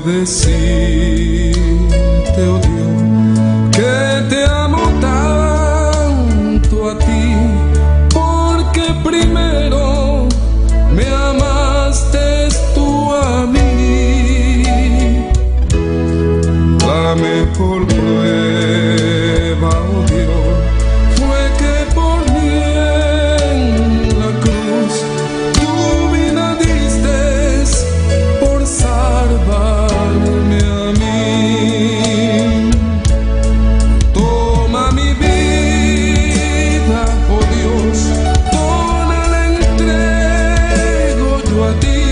Decirte, oh Dios, que te amo tanto a ti, porque primero me amaste tú a mí. La mejor prueba, oh Dios, fue que por mí en la cruz tu vida diste por salvarme a mí. Toma mi vida, oh Dios, toda la entrego yo a ti.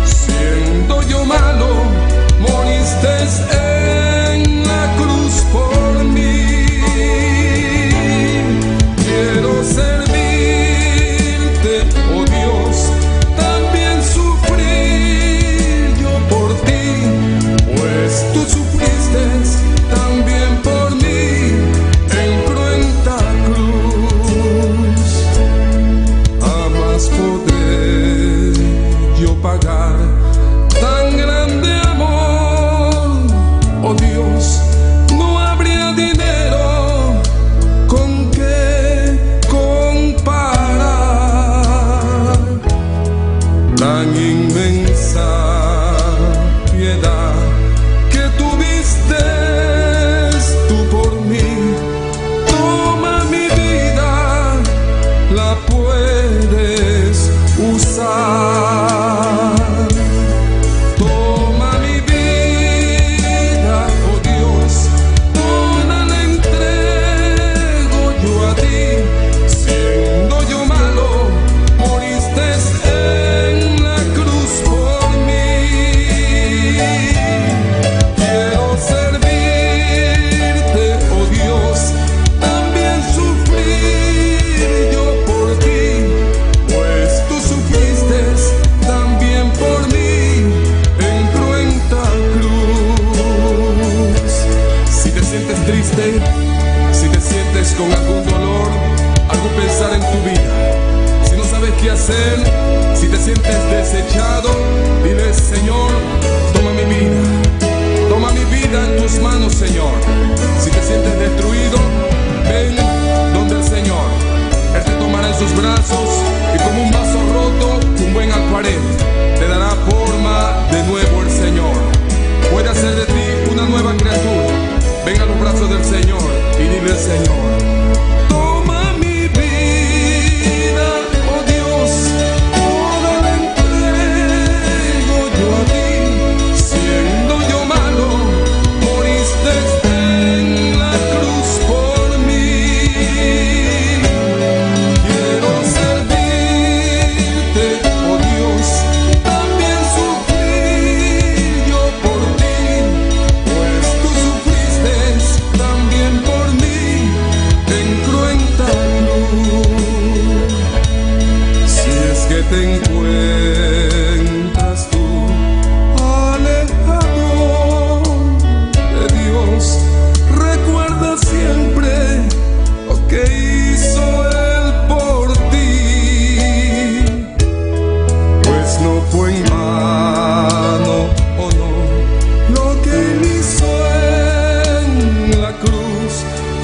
Siendo yo malo, moriste en la cruz por mí. Quiero servirte, oh Dios, también sufrir yo por ti, pues tú sufriste también por mí en cruenta cruz. Jamás podré yo pagar tan grande amor, oh Dios, no habría dinero con que comparar tan inmensa piedad que tuviste tú por mí. Toma mi vida, la puedes usar. Toma mi vida, oh Dios, toda la entrego yo a ti. Siendo yo malo, moriste en la cruz por mí. Quiero servirte, oh Dios, también sufrir yo por ti, pues tú sufriste también por mí en cruenta cruz. Si te sientes triste, si te sientes con algún dolor, algún pesar en tu vida, si no sabes qué hacer, si te sientes desechado, dile: Señor, toma mi vida. Toma mi vida en tus manos, Señor. Si te sientes destruido, ven donde el Señor. Él te tomará en sus brazos y, como un vaso roto, un buen alfarero, te dará forma de nuevo el Señor. Puede hacer de ti una nueva criatura. Ven a los brazos del Señor y dile al Señor: Toma mi vida, oh Dios, toda la entrego yo a ti. Siendo yo malo, moriste en la cruz por mí. Quiero servirte, oh Dios, también sufrir yo por ti, pues tú sufriste también por mí en cruenta cruz. Si es que te encuentras tú alejado de Dios, recuerda siempre lo que hizo Él por ti, pues no fue en vano, oh no, lo que Él hizo en la cruz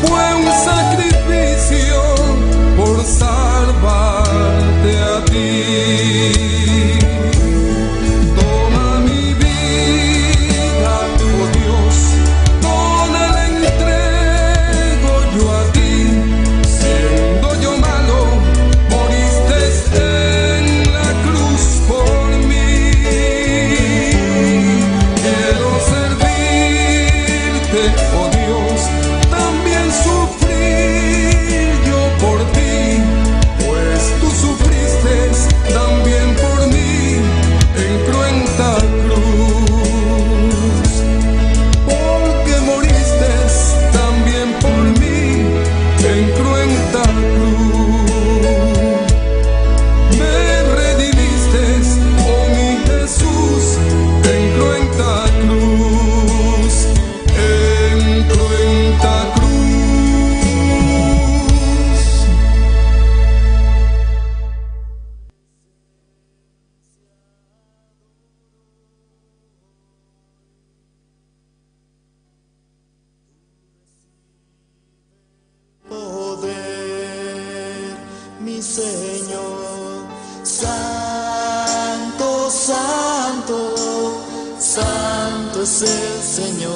fue un sacrificio por salvarte a ti. Toma mi vida, oh Dios, toda la entrego yo a ti. Siendo yo malo, moriste en la cruz por mí. Señor. Santo, santo, santo es el Señor.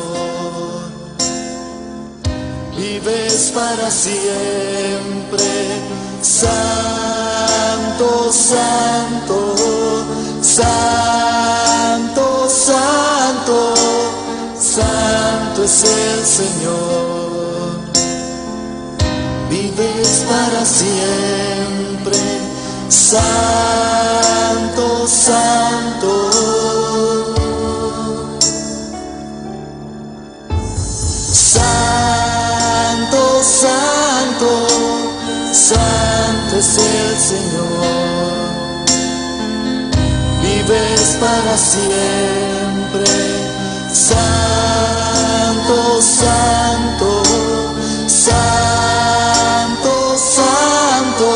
Vives para siempre. Santo, santo, santo, santo, santo es el Señor. Vives para siempre. Santo, santo. Santo, santo, santo es el Señor. Vives para siempre. Santo, santo, santo, santo,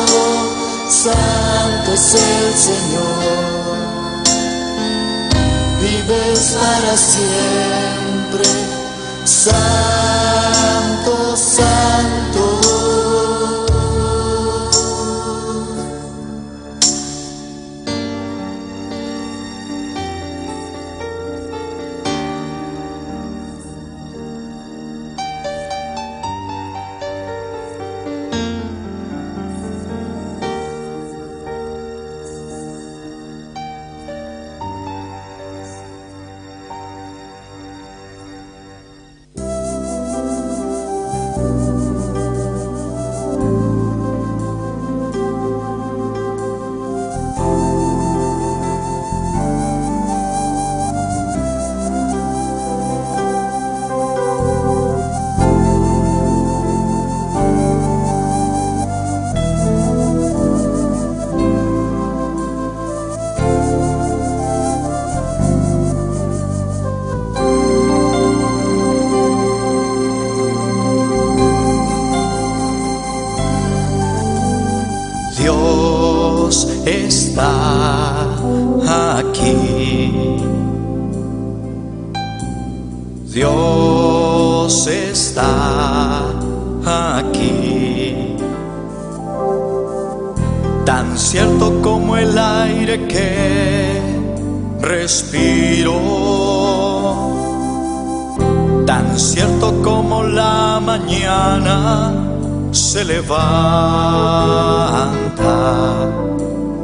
santo es el Señor. Vives para siempre. Santo, santo. Dios está aquí. Dios está aquí. Tan cierto como el aire que respiro. Tan cierto como la mañana se levanta.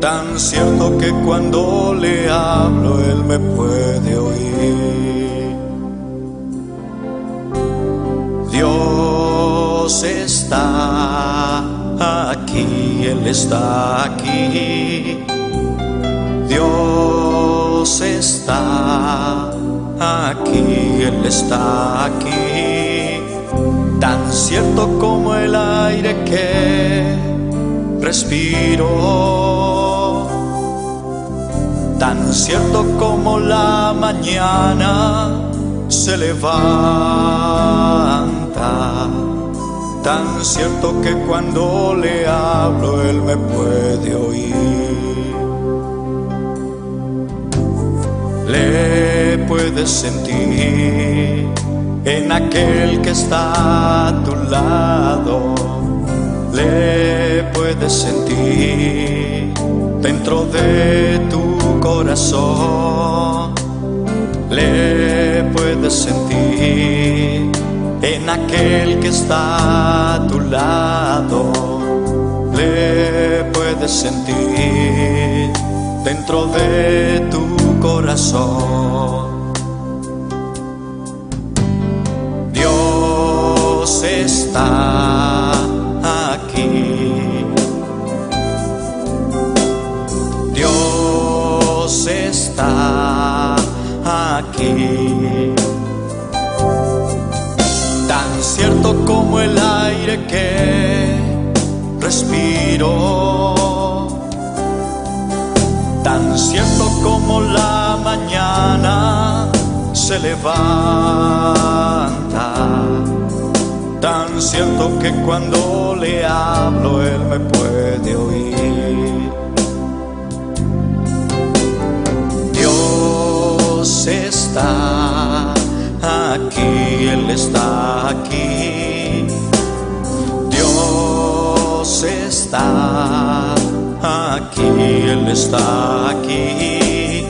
Tan cierto que cuando le hablo él me puede oír. Dios está aquí, Él está aquí. Dios está aquí, Él está aquí. Tan cierto como el aire que respiro. Tan cierto como la mañana se levanta. Tan cierto que cuando le hablo él me puede oír. Le puedes sentir en aquel que está a tu lado. Le puedes sentir dentro de tu corazón. Le puedes sentir en aquel que está a tu lado. Le puedes sentir dentro de tu corazón. Dios está aquí. Dios está aquí. Tan cierto como el aire que respiro. Tan cierto como la mañana se levanta. Tan cierto que cuando le hablo él me puede oír. Dios está aquí, Él está aquí. Dios está Él está aquí.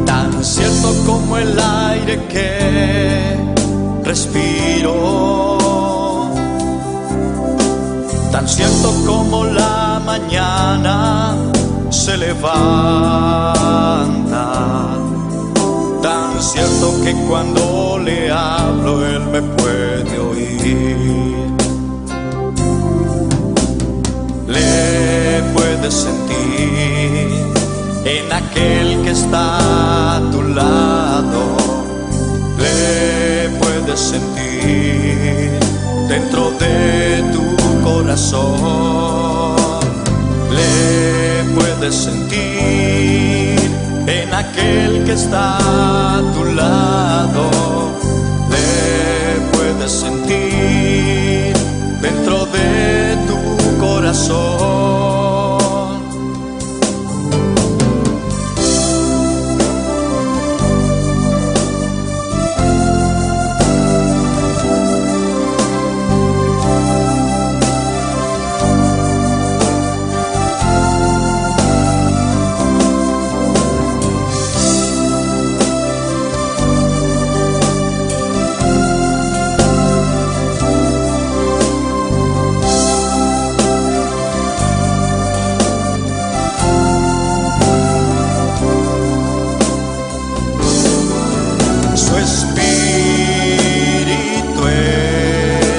Tan cierto como el aire que respiro. Tan cierto como la mañana se levanta. Tan cierto que cuando le hablo Él me puede oír. Le puedes sentir en aquel que está a tu lado. Le puedes sentir dentro de tu corazón. Le puedes sentir en aquel que está a tu lado. Le puedes sentir dentro de tu corazón. Su espíritu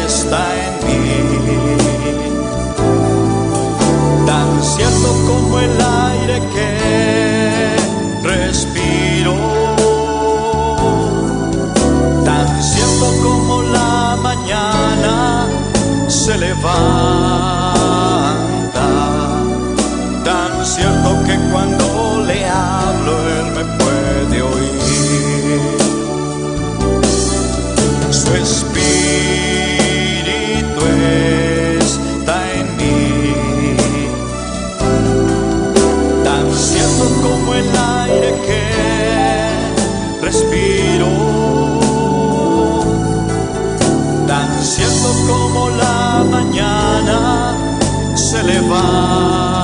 está en mí, tan cierto como el aire que respiro, tan cierto como la mañana se levanta, tan cierto que cuando le hablo él me puede oír. Su espíritu está en mí, tan cierto como el aire que respiro, tan cierto como la mañana se levanta,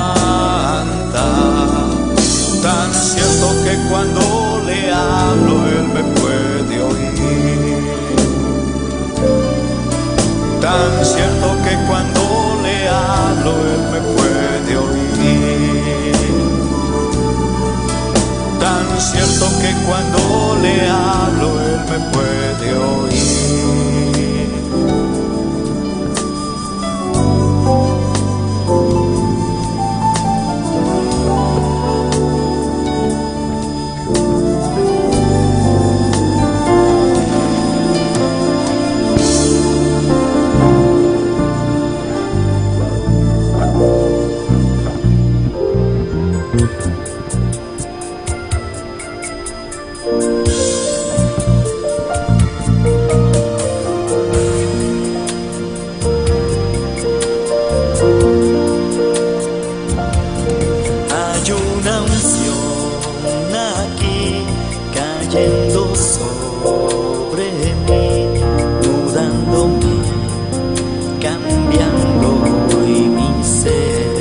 tan cierto que cuando le hablo él me puede oír. Tan cierto que cuando le hablo él me puede oír. Tan cierto que cuando le hablo él me puede oír. Hay una unción aquí cayendo sobre mí, mudándome, cambiando hoy mi ser.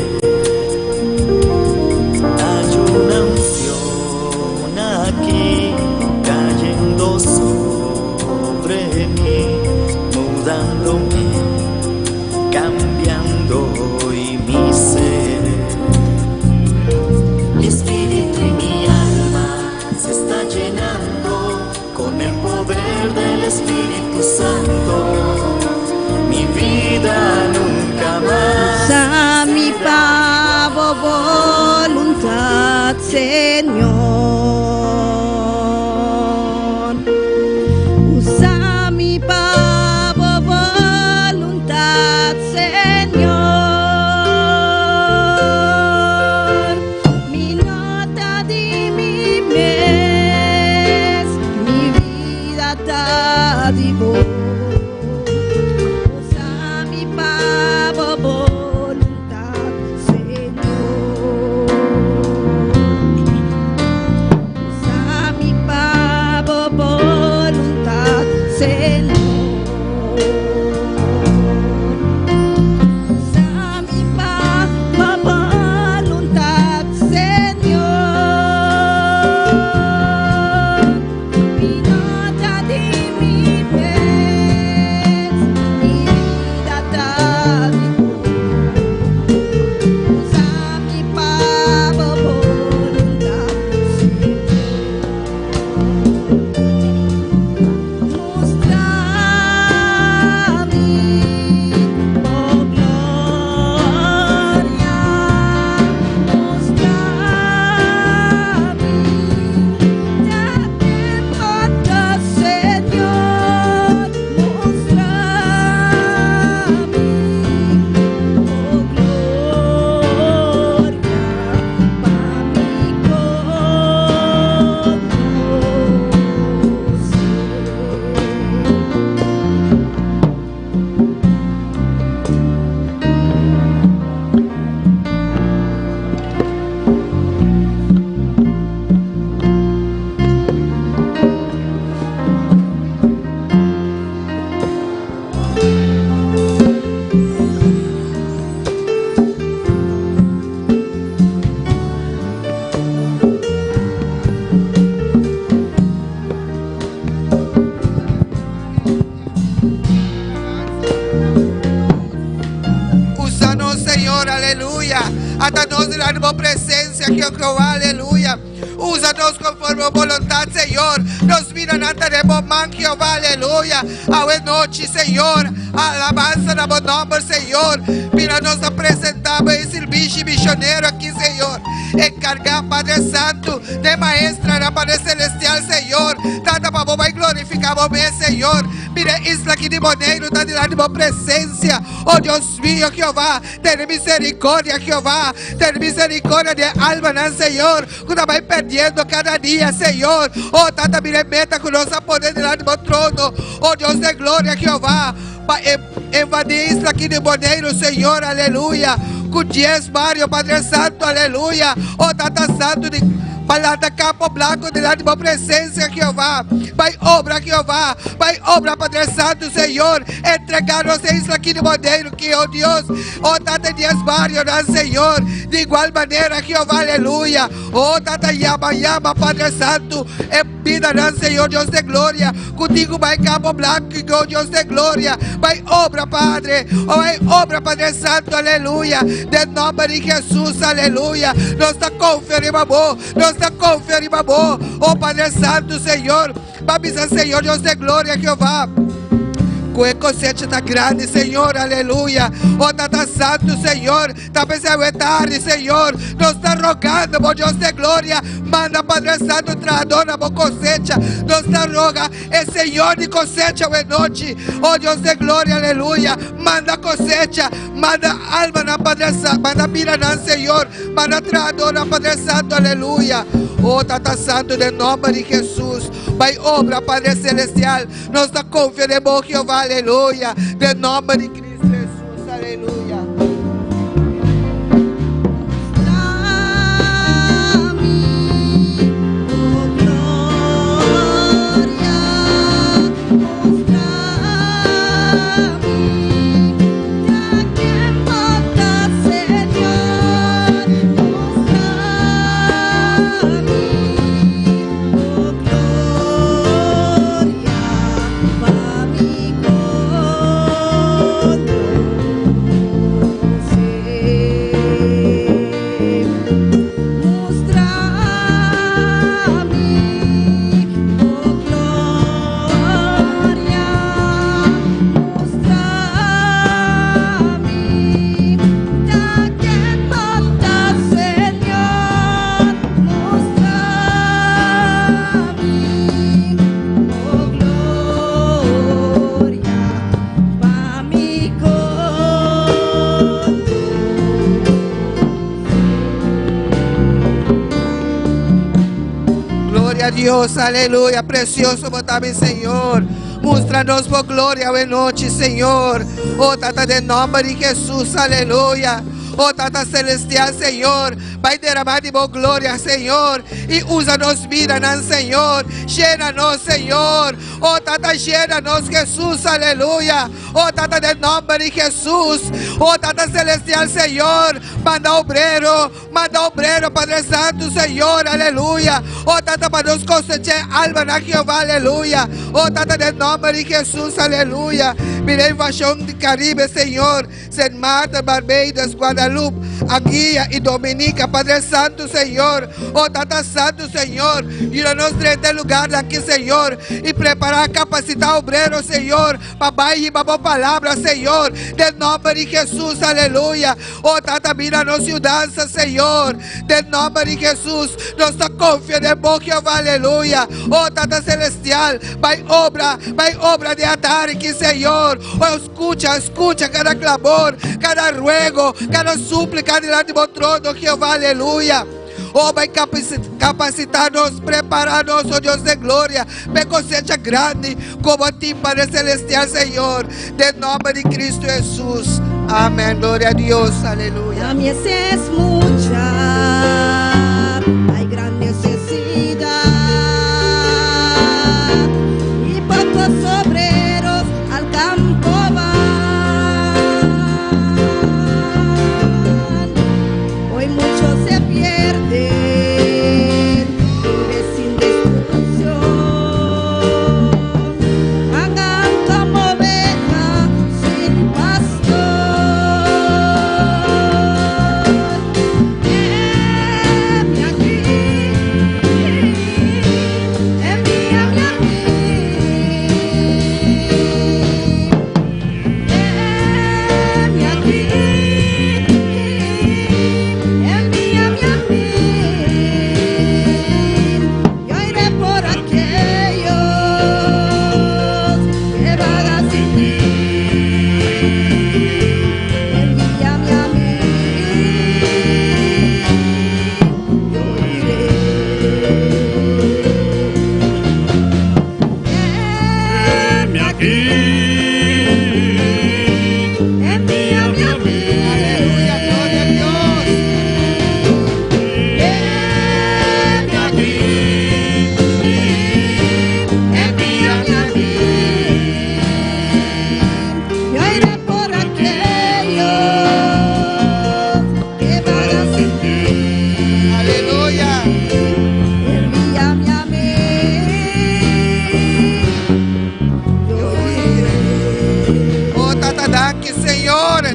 Hay una unción aquí cayendo sobre mí, mudándome, cambiando hoy mi ser. Mi espíritu y mi alma se está llenando con el poder del Espíritu Santo. Mi vida nunca más. Usa mi pa bo boluntat, Señor. Usa mi pa bo boluntat, Señor. Mi no ta di mi mes, mi bida ta di bo. Usa mi pa bo boluntat, Señor. Usa mi pa bo boluntat, Señor. Usa mi pa bo boluntat, Señor. Jehová, aleluya. Úsanos conforme a voluntad, Señor. Nos vidanan ta den bo man, Jehová, aleluya. Awe nochi, Señor. Alabanza na bo nomber, Señor. Mira, nos ta presentá bo e sirbishi misionero aki, Señor. Enkargá, Padre Santu, den maestranan, Padre Celestial, Señor. Tata, pa bo bai glorifiká bo mes, Señor. Mira e isla aki di Boneiru ta dilanti bo presencia. Oh Dios mío, Jehová, tene misericordia, Jehová. Tene misericordia di e almanan, Señor, ku ta bai perdiendo kada dia, Señor. Oh Tata, mira e meta ku nos a pone dilanti bo trono. Oh Dios de gloria, Jehová, pa e invadí e isla aki di Boneiru, Señor, aleluya. Ku dies bario, Padre Santo, aleluya. Oh Tata Santo di pa lanta Campo Blanco dilanti bo presencia, Jehová. Bai obra, Jehová. Bai obra, Padre Santo, Señor. Entregá nos e isla aki di Boneiru, ki, oh Dios. Oh Tata dies barionan, Señor. Di igual manera, Jehová, aleluya. Oh Tata, yama, yama, Padre Santo, e bidanan, Señor Dios de gloria, ku tin ku bai Campo Blanco, oh Dios de gloria. Bai obra, Padre. Oh, bai obra, Padre Santo, aleluya. Den nomber di Jesus, aleluya. Nos ta konfia riba bo. Nos ta konfia riba bo. Oh Padre Santo, Señor. Pa bisa Señor Dios de gloria, Jehová. Ku e kosecha ta grandi, Señor, aleluya. Oh Tata Santo, Señor, ta p'esei awe tardi, Señor, nos ta rogando bo Dios de gloria, manda Padre Santo trahador na bo kosecha. Nos ta roga e Señor di kosecha awe nochi. Oh Dios de gloria, aleluya. Manda kosecha, manda almanan, Padre Santo, manda bidanan, Señor, manda trahadornan, Padre Santo, aleluya. Oh Tata Santo, den nomber di Jesus, bai obra, Padre Celestial. Nos ta confia den bo, Jehová, aleluya. Den nomber di Cristo Jesus, aleluya. Gloria a Dios, aleluya, precioso bo ta mi Señor. Muéstranos bo gloria awe nochi, Señor. Oh Tata, den nomber di Jesus, aleluya. Oh Tata Celestial, Señor, bai derama di bo gloria, Señor, y usa nos vidanan, Señor. Llena nos, Señor. Oh Tata, llena nos, Jesus, aleluya. Oh Tata, den nomber di Jesus. Oh Tata Celestial, Señor, manda obrero, manda obrero, Padre Santo, Señor, aleluya. Oh Tata, pa nos cosecha almanan, Jehová, aleluya. Oh Tata, den nomber di Jesus, aleluya. Mira invasión di Caribe, Señor. Sint Maarten, Barbados, Guadalupe, Anguilla y Dominica, Padre Santo, Señor. Oh Tata Santo, Señor. Yuda nos drenta e lugarnan aki, Señor. Y prepara, capacita obrero, Señor. Pa bai hiba bo palabra, Señor. Den nomber di Jesus, aleluya. Oh Tata, mira nos yudansa, Señor. Den nomber di Jesus, nos ta confia den bo, Jehová, aleluya. Oh Tata Celestial, bai obra, bai obra den atardi aki, Señor. Oh, Scucha, scucha cada clamor, cada ruego, cada súplica dilanti bo trono, Jehová, aleluya. Oh, bai capacita nos, prepara nos, oh Dios de gloria, p'e cosecha grandi como tin Padre Celestial, Señor, den nomber di Cristo Jesús. Amén. Gloria a Dios, aleluya. La mies es mucha, hay gran necesidad y pocos obreros al campo van. Hoy muchos se pierden, viven sin destrucción. Vagan como ovejas sin pastor.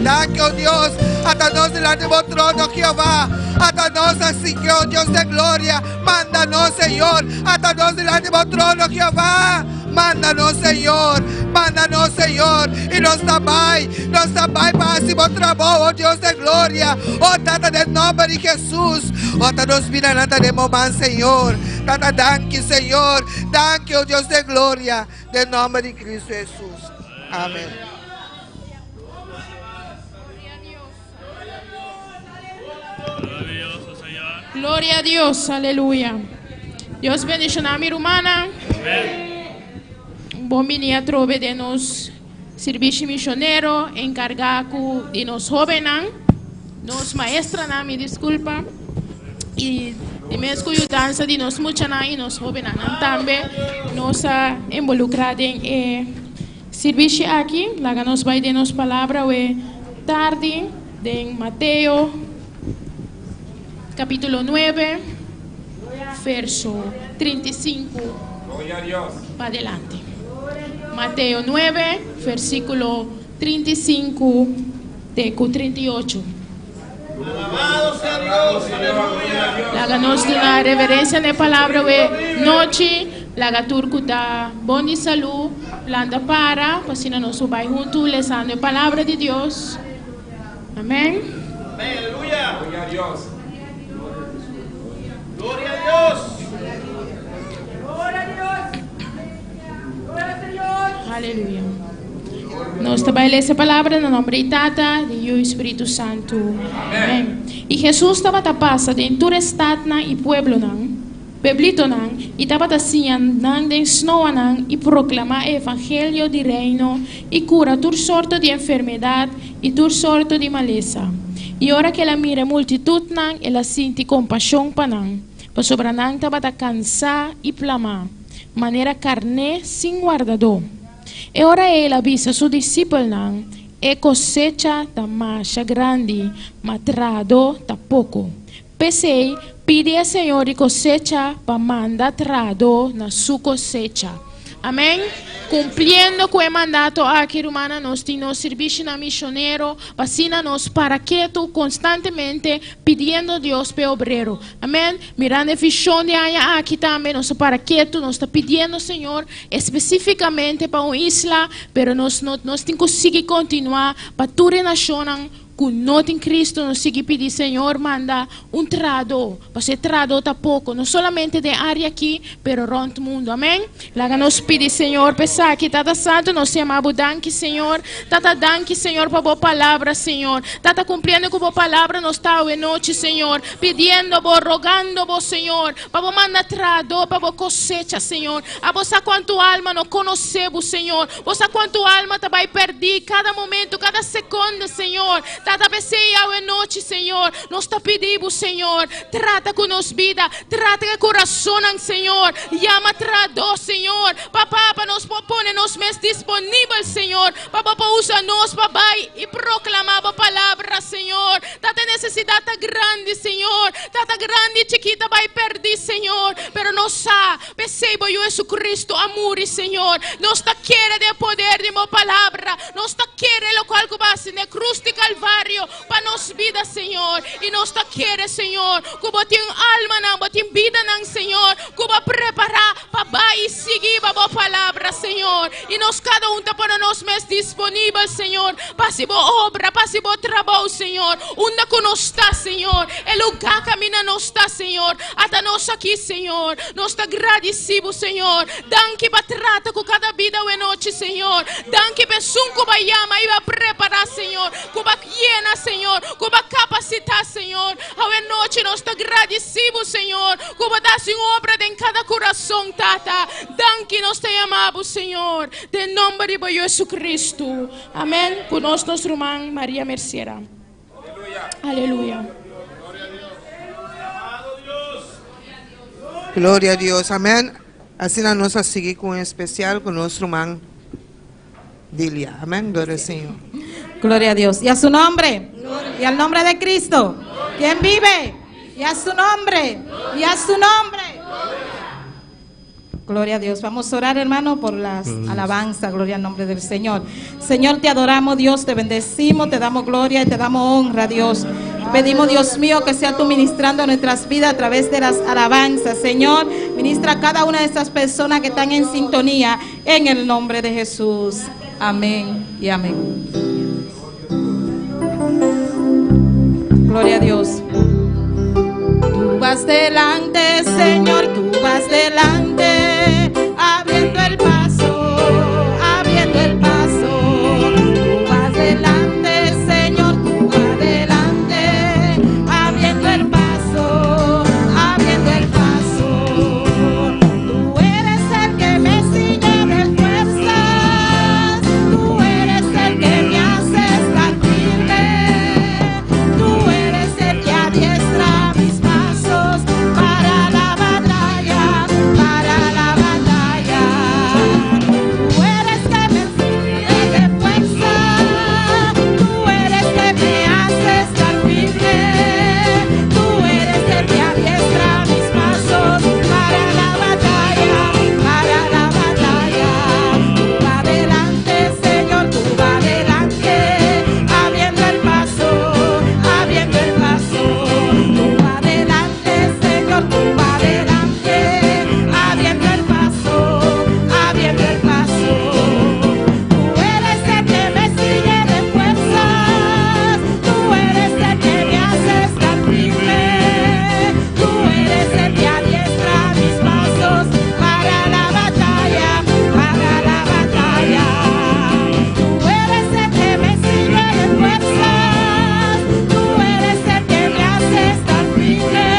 Danki, o Dios. Ata nos dilanti bo trono, Jehová. Ata nos, Señor, Dios de gloria. Mándanos, Señor. Ata nos dilanti bo trono, Jehová. Mándanos, Señor. Mándanos, Señor. I nos ta bai. Nos ta bai pa hasi bo trabou, o Dios de gloria. O Tata, den nòmber di Hesus. O ta nos bidanan ta den bo man, Señor. Tata, danki, Señor. Danki, o Dios de gloria. Den nòmber di Cristo Hesus. Amèn. Gloria a Dios, aleluya. Dios bendiciona mi rumannan. Un bon bini atrobe den nos servicio misionero encarga cu di nos hobennan, nos maestranan, mi disculpa, y di mes cu yudansa di nos muchanan y nos hobennan tambe nos a involucra den e Sirbishi aki, laga nos bai den nos palabra awe tardi den Mateo capítulo nuebe, verso 35 pa delante. Mateo nuebe, versículo 35 te cu 38. Laga nos duna reverencia na e palabra awe nochi. Laga tur cu ta bon di salu planta para, pa asina nos por bay hunto lesando e palabra di Dios. Amen. Aleluya. Nos ta bai lesa e palabra na nomber di Tata, di Yu i Spiritu Santu. Amèn. I Hesus tabata pasa den tur e statnan i pueblonan, pueblitonan, i tabata siña nan den snoanan i proklamá e evangelio di Reino i kura tur sorto di enfermedat i tur sorto di malesa. I ora ku el a mira e multitutnan, el a sinti kompashon pa nan, pasobra nan tabata kansá i plamá, manera karné sin wardadó. E ora ei el a bisa su disipelnan, E kosecha ta masha grandi, ma trahadó ta poko. P'esei, pidi e Señor di kosecha pa manda trahadó na su kosecha. Amèn. Kumpliendo ku e mandato aki, rumannan, nos tin nos sirbishinan mishonero pa asina nos para ketu konstantemente pidiendo Dios p'e obrero. Amèn. Mirando e vishon di aña aki tambe, nos ta para ketu, nos ta pidiendo Señor espesífikamente pa un isla, pero nos no nos tin ku sigui kontinuá pa tur e nashonnan ku no tin Cristo, nos sigui pidi Señor manda un trahadó, pasobra e trahadó ta poko, no solamente den área aki, pero rònt mundu. Amèn. Laga nos pidi Señor pa esaki. Tata Santu, nos yama Bo danki, Señor. Tata, danki, Señor, pa Bo palabra, Señor. Tata, cumpliendo cu Bo palabra nos ta awe nochi, Señor, pidiendo Bo, rogando Bo, Señor, pa Bo manda trahador pa Bo cosecha, Señor. A Bo sa cuantu alma no conoce Bo, Señor. Bo sa cuantu alma ta bay perdi cada momento, cada seconde, Señor. Tata, p'esey awe nochi, Señor, nos ta pidi Bo, Señor, trata cu nos bida, Trata e kurasonnan, Señor. Yama trahadó, Señor. Papa, pa nos por pone nos mes disponibel, Señor, pa Bo por usa nos pa bai i proklamá Bo palabra, Señor. Tata, e nesesidat ta grandi, Señor. Tata, grandi i chikí ta bai pèrdí, Señor. Pero nos sa, p'esei Bo Yu Jesucristo a muri, Señor. Nos ta kere den e poder di Bo palabra. Nos ta kere lokual ku Bo a hasi na e krus di Kalvario. Pa nos bida, Señor. I nos ta kere, Señor, ku Bo tin almanan, Bo tin bidanan, Señor, ku Bo a prepará pa bai i sigui ba Bo palabra, Señor. I nos kada un ta pone nos mes disponibel, Señor, pa hasi Bo obra, pa hasi Bo trabou, Señor. Unda ku nos ta, Señor, e lugá kaminda nos ta, Señor, ata nos aki, Señor. Nos ta gradisí Bo, Señor. Danki pa trata ku kada bida awe nochi, Señor. Danki pa esun ku Bo a yama i Bo a prepará, Señor. Ku bo a yena, Señor. Ku bo a kapasitá, Señor. Awe nochi nos ta gradisí bo, Señor, ku bo ta hasi un obra den kada kurason, Tata. Danki nos ta yama bo, Señor, den nomber di bo Yu Jesucristo. Amèn. Ku nos nos ruman Maria Mercera. Aleluya. Gloria a Dios. Amèn. Asina nos a sigui ku un espesial ku nos ruman. Dilia. Amén. Gloria al Señor. Gloria a Dios. Y a su nombre. Y al nombre de Cristo. ¿Quién vive? Y a su nombre. Y a su nombre. Gloria a Dios. Vamos a orar, hermano, por las alabanzas. Gloria al nombre del Señor. Señor, te adoramos, Dios, te bendecimos, te damos gloria y te damos honra, Dios. Pedimos, Dios mío, que sea tú ministrando nuestras vidas a través de las alabanzas. Señor, ministra a cada una de estas personas que están en sintonía en el nombre de Jesús. Amén y amén. Gloria a Dios. Tú vas delante, Señor, tú vas delante, abriendo el paso, abriendo el paso. Tú vas delante, Señor, tú vas delante, abriendo el paso, abriendo el paso. Tú eres el que me sigue de fuerzas, tú eres el que me hace estar firme, tú eres el que adiestra mis pasos para la batalla, para la batalla. Tú eres que me sigue de fuerza, tú eres que me hace estar firme, tú eres el que adiestra mis pasos para la batalla, para la batalla. Tú vas delante, Señor, tú vas delante, abriendo el paso, abriendo el paso. Tú vas delante, Señor, tú vas delante, abriendo el paso, abriendo el paso. Tú eres el que me sigue de fuerzas, tú eres el que me hace estar firme, tú eres el que adiestra mis pasos para la batalla, para la batalla. Tú eres el que me sigue de fuerzas, tú eres el que me hace estar firme,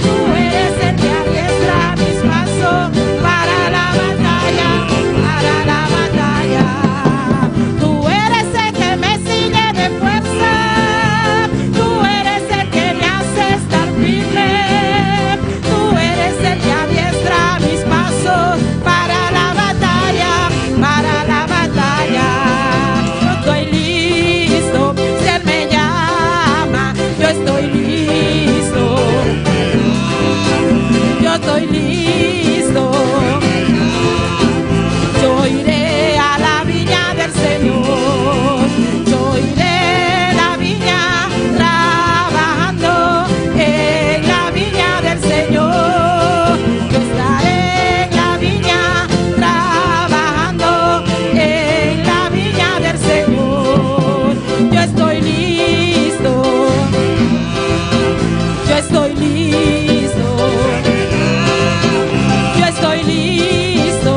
tú eres el que adiestra mis pasos para la batalla, para la batalla. Tú eres el que me sigue de fuerza, tú eres el que me hace estar firme, tú eres el que adiestra mis pasos para la batalla, para la batalla. Yo estoy listo, si él me llama, yo estoy listo. Yo estoy listo. Yo iré a la viña del Señor. Yo iré a la viña trabajando en la viña del Señor. Yo estaré en la viña trabajando en la viña del Señor. Yo estoy listo. Yo estoy listo. Yo estoy listo.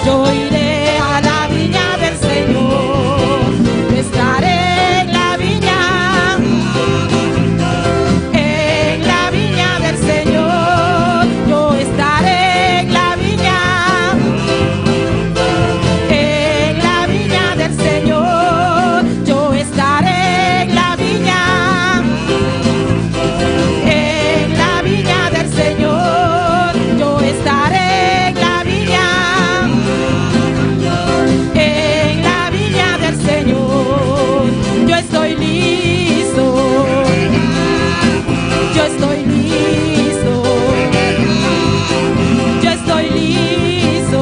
Yo iré a la viña del Señor. Estaré en la viña. En la viña del Señor. Yo estaré en la viña. En la viña del Señor. Yo estaré en la viña. En la viña del Señor, yo estaré en la viña. En la viña del Señor, yo estoy listo. Yo estoy listo. Yo estoy listo.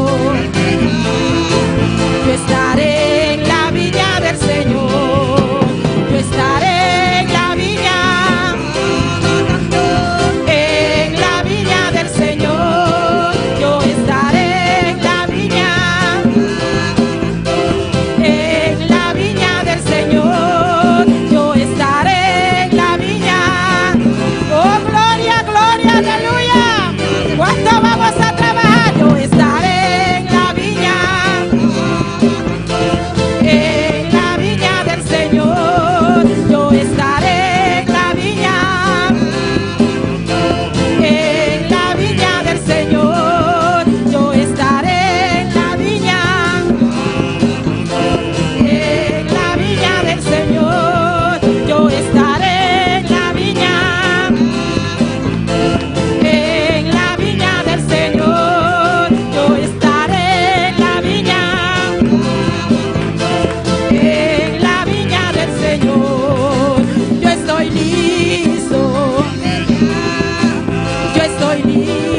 Yo estaré en la viña del Señor. Yo estaré en la viña. En la viña del Señor, yo estaré en la viña. En la viña del Señor, yo estaré en la viña. Oh, gloria, gloria, aleluya. ¿Cuándo vamos a trabajar? Yo estaré en la viña. En la viña del Señor, yo estaré en la viña. En la viña del Señor, yo estaré en la viña. En la viña del Señor, yo estaré en la viña. En la viña del Señor, yo estaré en la viña. En la viña del Señor, yo estoy listo. Yo estoy listo.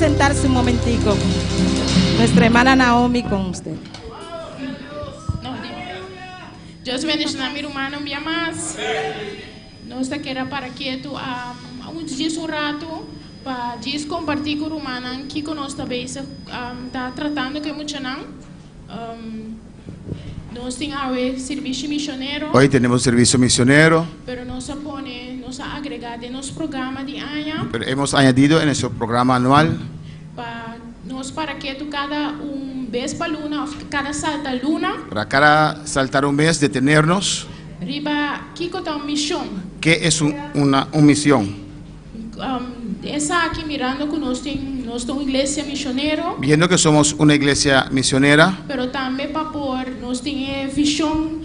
sentarse un momentico. Nuestra hermana Naomi con usted. No, Dios bendishoná mi rumannan un bia mas. Nos ta keda para ketu um, un djis un ratu pa djis kompartí ku rumannan kiko nos ta bezig um, ta tratando ku e muchanan. Um, nos tin awe servicio misionero. Hoy tenemos servicio misionero, Pero nos a pone, nos a agregá den nos programa di aña pero hemos añadido en nuestro programa anual pa nos para ketu kada un bes pa luna òf kada salta luna para cada saltar un mes detenernos riba kiko ta un mishon. Qué es una misión. Esaki mirando ku nos tin nos ta un iglesia misionero, Viendo que somos una iglesia misionera, pero tambe pa por nos tin e vishon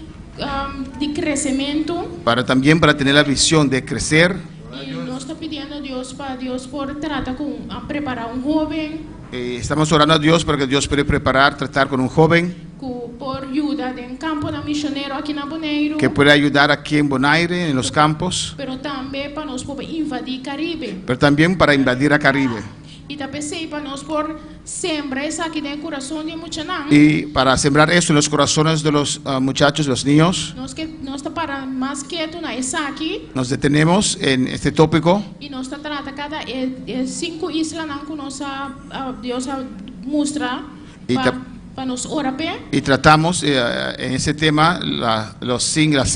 di kresementu. Para también para tener la visión de crecer. I nos ta pidiendo Dios pa Dios por trata ku a prepará un hóben Estamos orando a Dios para que Dios pueda preparar, tratar con un joven ku por yuda den kamponan misionero aki na Boneiru, que pueda ayudar aquí en Bonaire, en los campos, pero tambe pa nos por invadí Karibe. Pero también para invadir a Caribe. I ta p'esei pa nos por sembra esaki den kurason di e muchanan. Y para sembrar eso en los corazones de los muchachos, los niños, Nos ke nos ta para mas ketu na esaki. Nos detenemos en este tópico. I nos ta trata kada e e sinku islanan ku nos a Dios a mustra I pa ta- pa nos ora p'e. Y tratamos en ese tema la, los, cin- las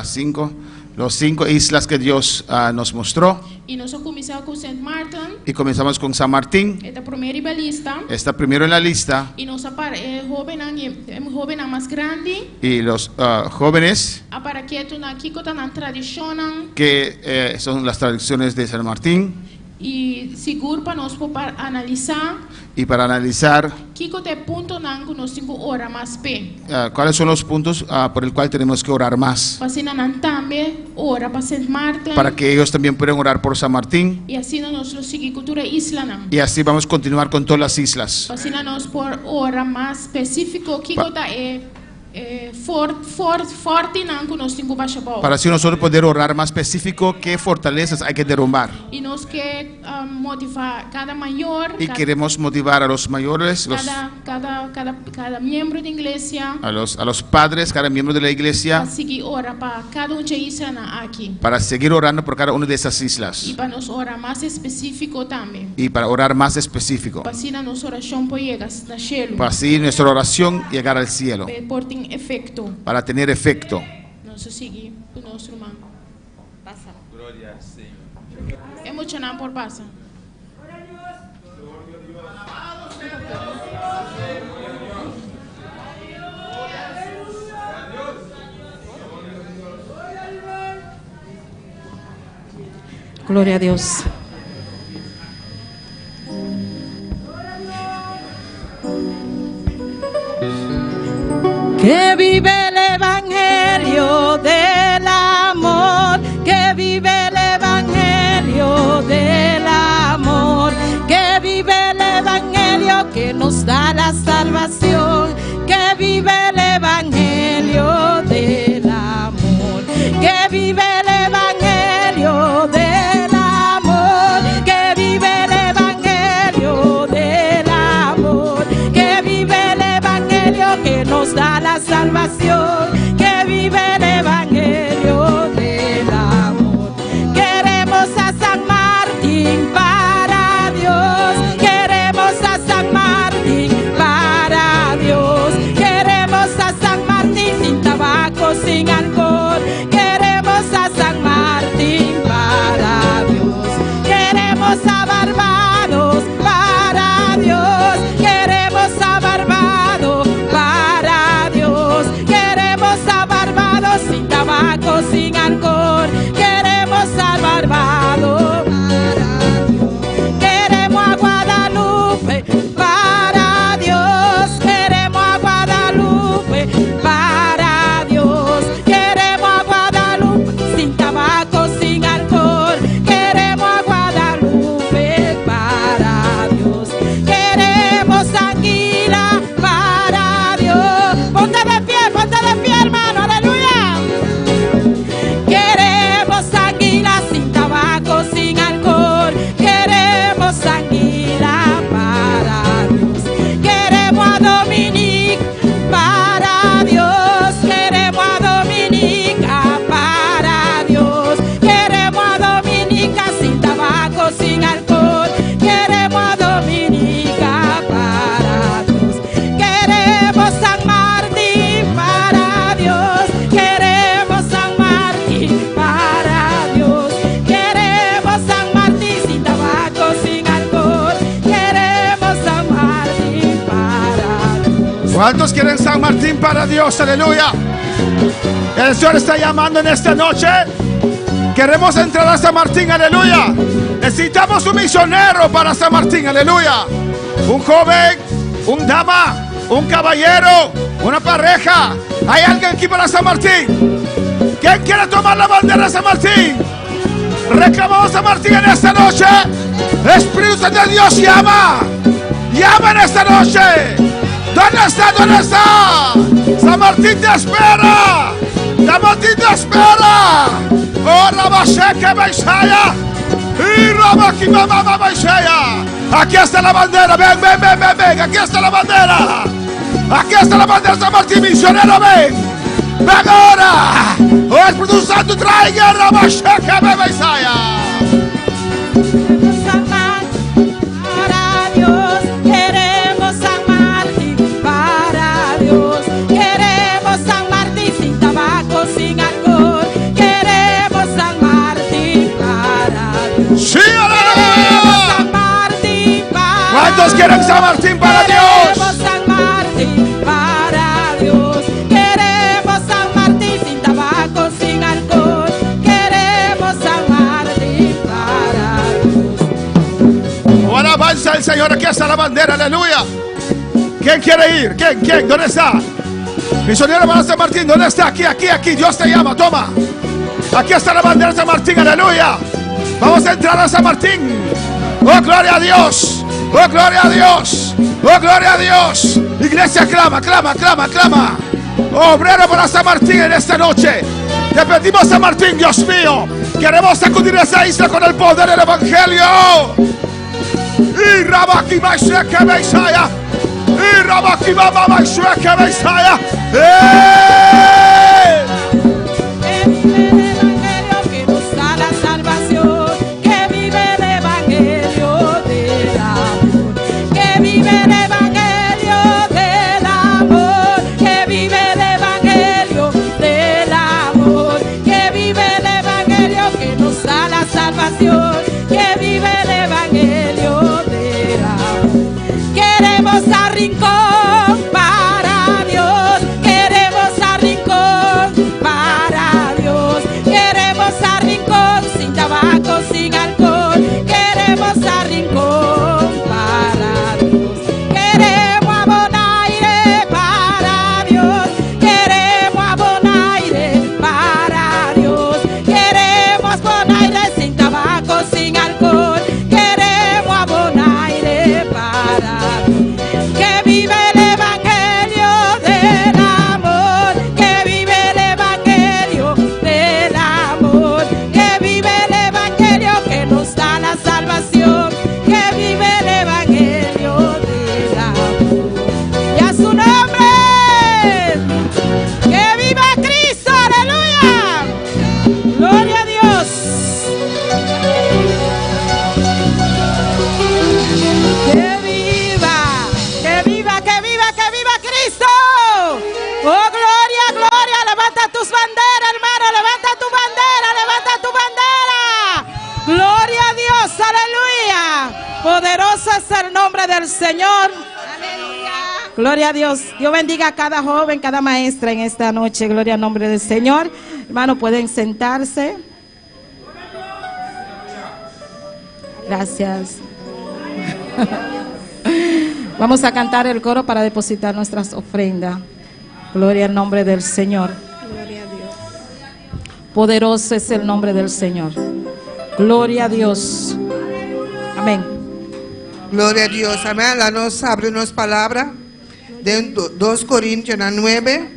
cinco, los cinco islas que Dios nos mostró. I nos a kuminsá ku Sint Maarten. Y comenzamos con San Martín. E ta promé riba lista. Está primero en la lista. I nos a para e hóbennan i e hóbennan mas grandi. Y los jóvenes A para ketu na kiko ta nan tradishonnan. Que son las tradiciones de San Martín. I sigur pa nos por pa analisá. Y para analizar Kiko ta e puntonan ku nos tin ku ora mas p'e. Cuáles son los puntos por el cual tenemos que orar más. Pa asina nan tambe ora pa Sint Maarten. Para que ellos también puedan orar por San Martín. I asina nos lo sigui ku tur e islanan. Y así vamos a continuar con todas las islas. Pa asina nos por ora mas spesífiko kiko ta e e fort fort fòrtinan ku nos tin ku basha bou. Para así nosotros poder orar más específico qué fortalezas hay que derrumbar. I nos ke motivá kada mayor, Y queremos motivar a los mayores, kada kada kada kada miembro di iglesia a los padres, cada miembro de la iglesia, pa sigui ora pa kada un dje islanan aki. Para seguir orando por cada una de esas islas. I pa nos ora mas espesífiko tambe. Y para orar más específico. Pa asina nos orashon por yega na shelu. Para así nuestra oración llegar al cielo. Pa e por tin efekto. Para tener efecto. Nos ta sigui ku nos ruman. Pasa. Gloria al Señor. E muchanan por pasa. Gloria a Dios. Que vive el Evangelio del amor, que vive el Evangelio del amor, que vive el Evangelio que nos da la salvación, que vive el Evangelio del amor, que vive el Evangelio del amor, que vive el Evangelio del amor, que vive el Evangelio que nos da la salvación, que vive el Evangelio del amor. Queremos a San Martín para Dios, queremos a San Martín para Dios, queremos a San Martín sin tabaco, sin alcohol, queremos a San Martín para Dios, queremos a Barbados para Dios, queremos a Barbados para Dios, queremos a Barbados sin tabaco, sin alcohol, queremos a Barbados para Dios. ¿Cuántos quieren San Martín para Dios? Aleluya. El Señor está llamando en esta noche. Queremos entrar a San Martín, aleluya. Necesitamos un misionero para San Martín, aleluya. Un joven, un dama, un caballero, una pareja. ¿Hay alguien aquí para San Martín? ¿Quién quiere tomar la bandera de San Martín? Reclamamos a San Martín en esta noche. Espíritu de Dios llama. Llama en esta noche. ¿Dónde está? ¿Dónde está? San Martín te espera. San Martín te espera. Oh, Rabasheke Beisaya. Y Rabakimama Beisaya. Aquí está la bandera. Ven, ven, ven, ven, ven. Aquí está la bandera. Aquí está la bandera San Martín, misionero. Ven. Ven ahora. Oh, Espíritu Santo, traiga Rabasheke Beisaya. Queremos San Martín para Dios, queremos San Martín para Dios, queremos San Martín sin tabaco, sin alcohol, queremos San Martín para Dios. Sí, Queremos aleluya. San Martín para ¿Cuántos quieren San Martín para Dios? Queremos San Martín para Dios. Queremos San Martín sin tabaco, sin alcohol. Queremos San Martín para Dios. Oh, alabanza al Señor. Aquí está la bandera, aleluya. ¿Quién quiere ir? ¿Quién? ¿Quién? ¿Dónde está? Misionero para San Martín, ¿dónde está? Aquí, aquí, aquí. Dios te llama, toma. Aquí está la bandera de San Martín, aleluya. Vamos a entrar a San Martín. Oh, gloria a Dios. Oh, gloria a Dios. Oh, gloria a Dios. Iglesia, clama, clama, clama, clama. Obrero para San Martín en esta noche. Te pedimos San Martín, Dios mío. Queremos sacudir esa isla con el poder del Evangelio. Y Rabakima Beisaya. Y Rabakima Beisaya. ¡Eh! Que vive el Evangelio que nos da la salvación. Que vive el Evangelio del amor. Que vive el Evangelio del amor. Que vive el Evangelio del amor. Que vive el Evangelio que nos da la salvación. Que vive el Evangelio del amor. Queremos a Rincón para Dios. Queremos a Rincón para Dios. Queremos a Rincón sin tabaco, sin alcohol. Queremos a Rincón para Dios. Queremos a Bonaire para Dios. Queremos a Bonaire para Dios. Queremos Bonaire sin tabaco, sin alcohol. Queremos a Bonaire para Dios. Que vive el Evangelio del amor. Que vive el Evangelio del amor. Que vive el Evangelio que nos da la salvación. Que vive el Evangelio del amor. Y a su nombre. Que viva Cristo. Aleluya. Gloria a Dios. Que viva, que viva, que viva, que viva Cristo. Oh, gloria, gloria. Levanta tus banderas, hermano. Levanta tu bandera, levanta tu bandera. Gloria a Dios, aleluya. Poderoso es el nombre del Señor. Gloria a Dios. Dios bendiga a cada joven, cada maestra en esta noche. Gloria al nombre del Señor. Hermano, pueden sentarse. Gracias. Vamos a cantar el coro para depositar nuestras ofrendas. Gloria al nombre del Señor. Gloria a Dios. Poderoso es el nombre del Señor. Gloria a Dios. Amén. Gloria a Dios. Amén. Laga nos habri nos palabra. De 2 Corintios 9,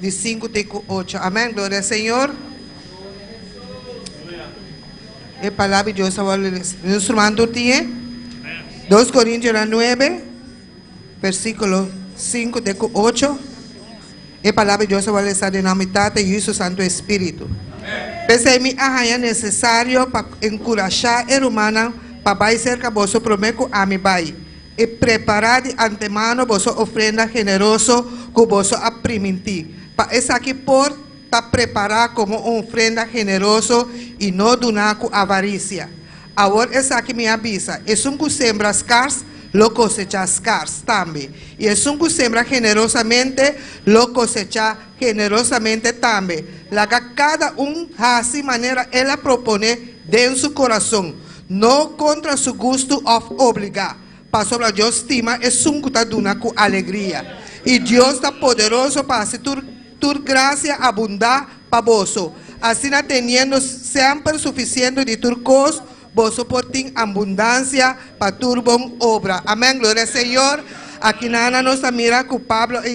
di 5 te 8. Amèn. Gloria na Señor. E palabra di Dios awor instrumento tin. 2 Corintios 9, versíkulo 5 te 8. E palabra di Dios awor ta den nòmber di Tata, Yu i Santu Spiritu. P'esei mi a haña nesesario pa enkurashá e rumannan pa bai serka boso promé ku ami bai. I prepará di antemano boso ofrenda generoso ku boso a primintí. Pa esaki por ta prepará komo un ofrenda generoso i no duná ku avarisia. Awor esaki mi ta bisa, esun ku sembra skars. lo kosechá skars tambe. I esun ku sembra generosamente, lo kosechá generosamente tambe. Laga kada un hasi manera el a proponé den su kurason, no kontra su gustu òf obligá, pasobra Dios stima esun ku ta duna ku alegria. I Dios ta poderoso pa hasi tur tur grasia abundá pa boso, asina teniendo semper sufisiente di tur kos, Boso por tin abundansia pa tur bon obra. Amèn, gloria Señor. Aki nana nos ta mira ku Pablo a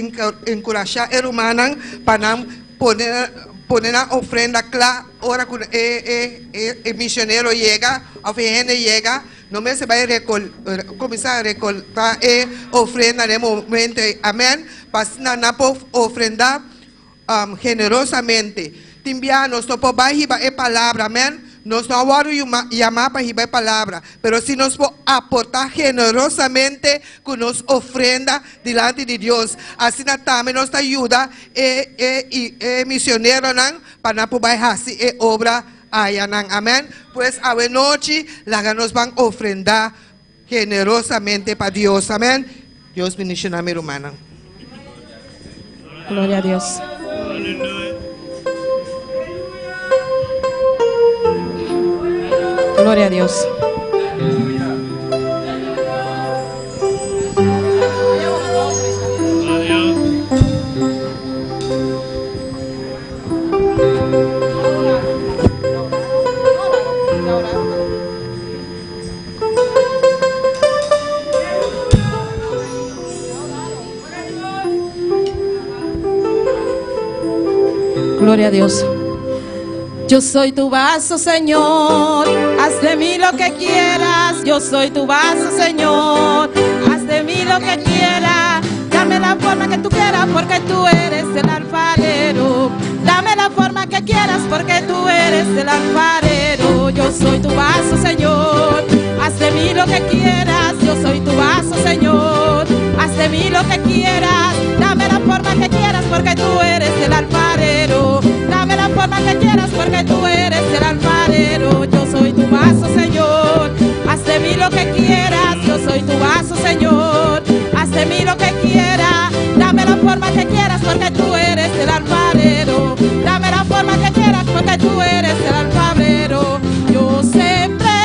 enkurashá e rumannan pa nan pone pone nan ofrenda kla ora ku e e e misionero yega òf e hende yega. No mester bai rekol kuminsá rekoltá e ofrenda den e momento ei. Amèn. Pa asina nan por ofrendá generosamente. Tin bia nos no por bai hiba e palabra, amèn. Nos no a wòrdu yamá pa hiba e palabra, pero si nos por aportá generosamente ku nos ofrenda dilanti di Dios, asina tambe nos ta yuda e e e misioneronan pa nan por bai hasi e obra ayanan, amèn. Pues awe nochi laga nos ban ofrendá Generosamente pa Dios. Amen. Dios bendiciona mi rumannan. Gloria a Dios. Gloria a Dios. Gloria a Dios. Yo soy tu vaso, Señor. Haz de mí lo que quieras. Yo soy tu vaso, Señor. Haz de mí lo que quieras. Dame la forma que tú quieras, porque tú eres el alfarero. Dame la forma que quieras, porque tú eres el alfarero. Yo soy tu vaso, Señor. Haz de mí lo que quieras. Yo soy tu vaso, Señor. Haz de mí lo que quieras. Dame la forma que quieras, porque tú eres el alfarero. Dame la forma que quieras, porque tú eres el alfarero. Yo soy tu vaso, Señor. Haz de mí lo que quieras. Yo soy tu vaso, Señor. Haz de mí lo que quieras. Dame la forma que quieras, porque tú eres el alfarero. Dame la forma que quieras, porque tú eres el alfarero. Yo sembré,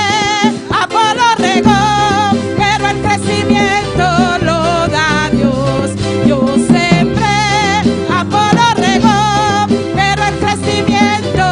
Apolo regó, pero el crecimiento lo da Dios. Yo sembré, Apolo regó, pero el crecimiento.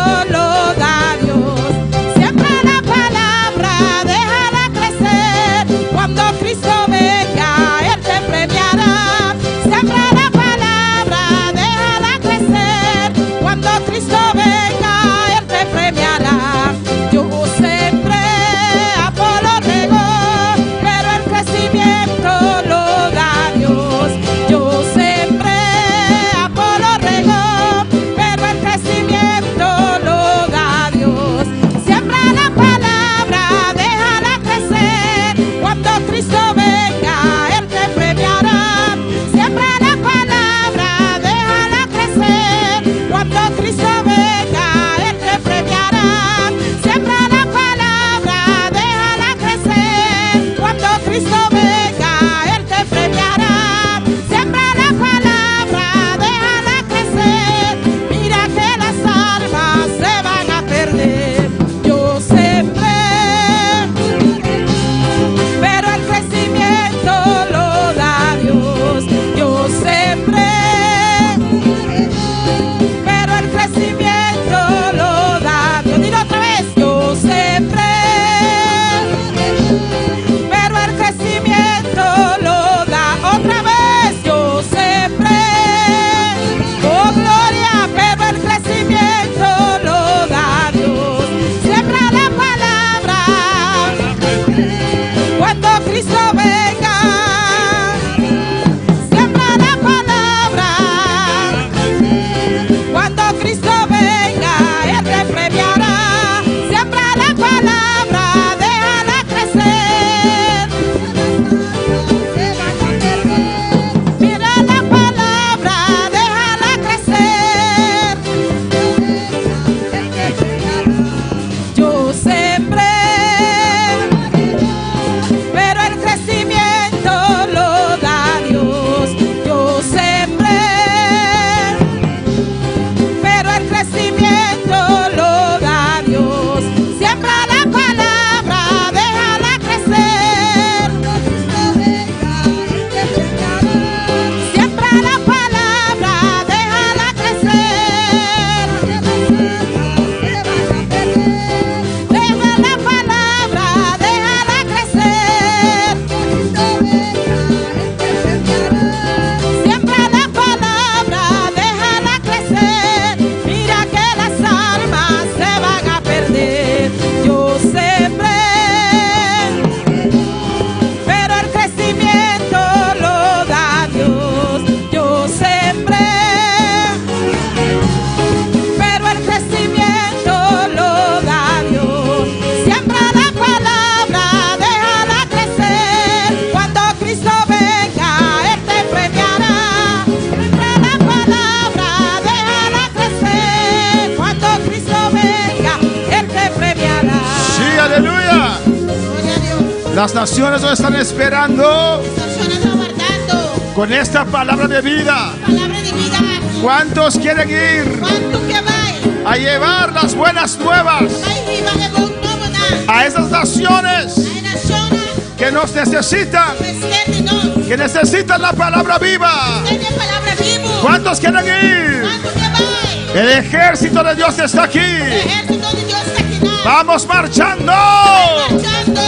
Las naciones nos están esperando Nashonnan ta wardando. con esta palabra de vida. Palabra di bida aki. ¿Cuántos quieren ir Kuantu ke bai? a llevar las buenas nuevas Bai hiba e bon nobonan. a esas naciones Na e nashonnan que nos necesitan, mester di nos. que necesitan la palabra viva? Mester di e palabra bibu. ¿Cuántos quieren ir? Kuantu ke bai? El ejército de Dios está aquí. Ehérsito di Dios ta akinan. Vamos marchando. Marchando.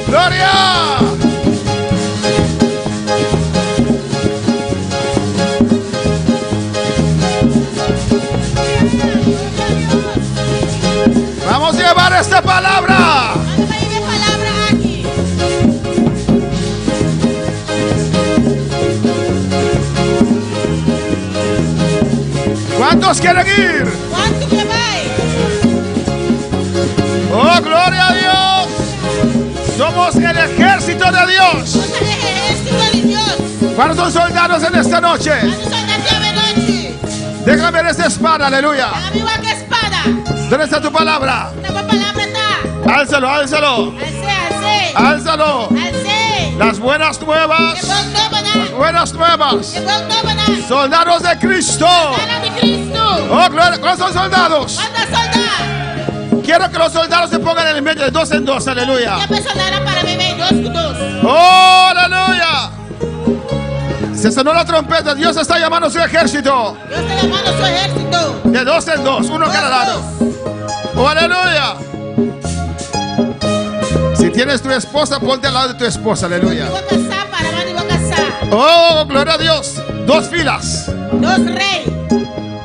Gloria. Vamos a llevar esta palabra. Ban bai hiba e palabra aki. ¿Cuántos quieren ir? Kuantu ke bai? Oh, gloria a Dios. Somos el ejército de Dios. Nos ta e ehérsito di Dios. ¿Cuántos son soldados en esta noche? Kuantu sòldá tin awe nochi? Déjame ver esa espada, aleluya. Laga mi wak e spada. ¿Dónde está tu palabra? Unda bo palabra ta? Álzalo, álzalo. Als'é, als'é. Álzalo. Als'é. Las buenas nuevas. E bon nobonan. Buenas nuevas. E bon nobonan. Soldados de Cristo. Sòldánan di Kristu. Oh, gloria. ¿Cuántos son soldados? Kuantu ta sòldá? Quiero que los soldados se pongan en el medio de dos en dos, aleluya. Mi ke pa sòldánan para meimei dos ku dos. Oh, aleluya. Se sonó la trompeta. Dios está llamando a su ejército. Dios ta yamando su ehérsito. De dos en dos, uno cada lado. Oh, aleluya. Si tienes tu esposa, ponte al lado de tu esposa, aleluya. Si bo kasá, para banda di bo kasá. Oh, gloria a Dios. Dos filas. Dos rei.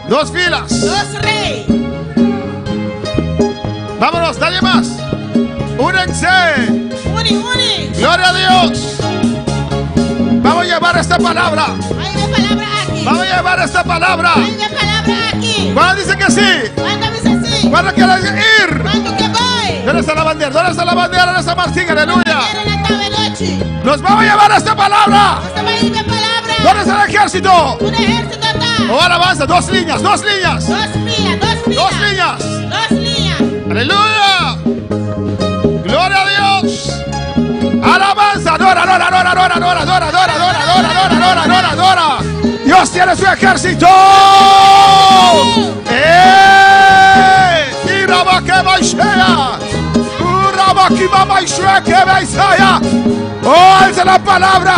Dos filas. Dos rei. Vámonos, nadie más. Únense. Uni, uni. Gloria a Dios. Vamos a llevar esta palabra. Bai hiba e palabra aki. Vamos a llevar esta palabra. Bai hiba e palabra aki. ¿Cuándo dice que sí? Kuantu ta bisa sí? ¿Cuándo quieren ir? Kuantu ke bai? ¿Dónde está la bandera? ¿Dónde está la bandera de San Martín? Aleluya. Bandera na ta awe nochi. Nos vamos a llevar esta palabra. Nos ta bai hiba e palabra. ¿Dónde está el ejército? Unda ehérsito ta? Ahora avanza, dos líneas, dos líneas. Dos pia, dos pia. Dos líneas. Dos liña. Aleluya. Gloria a Dios. Alabanza, adora, adora, adora, adora, adora, adora, adora, adora, adora, adora, adora, adora, adora. Dios tiene su ejército. ¡Eh! Y Rabaquemaishea. Urabaquimamaishea. Oh, alza la palabra.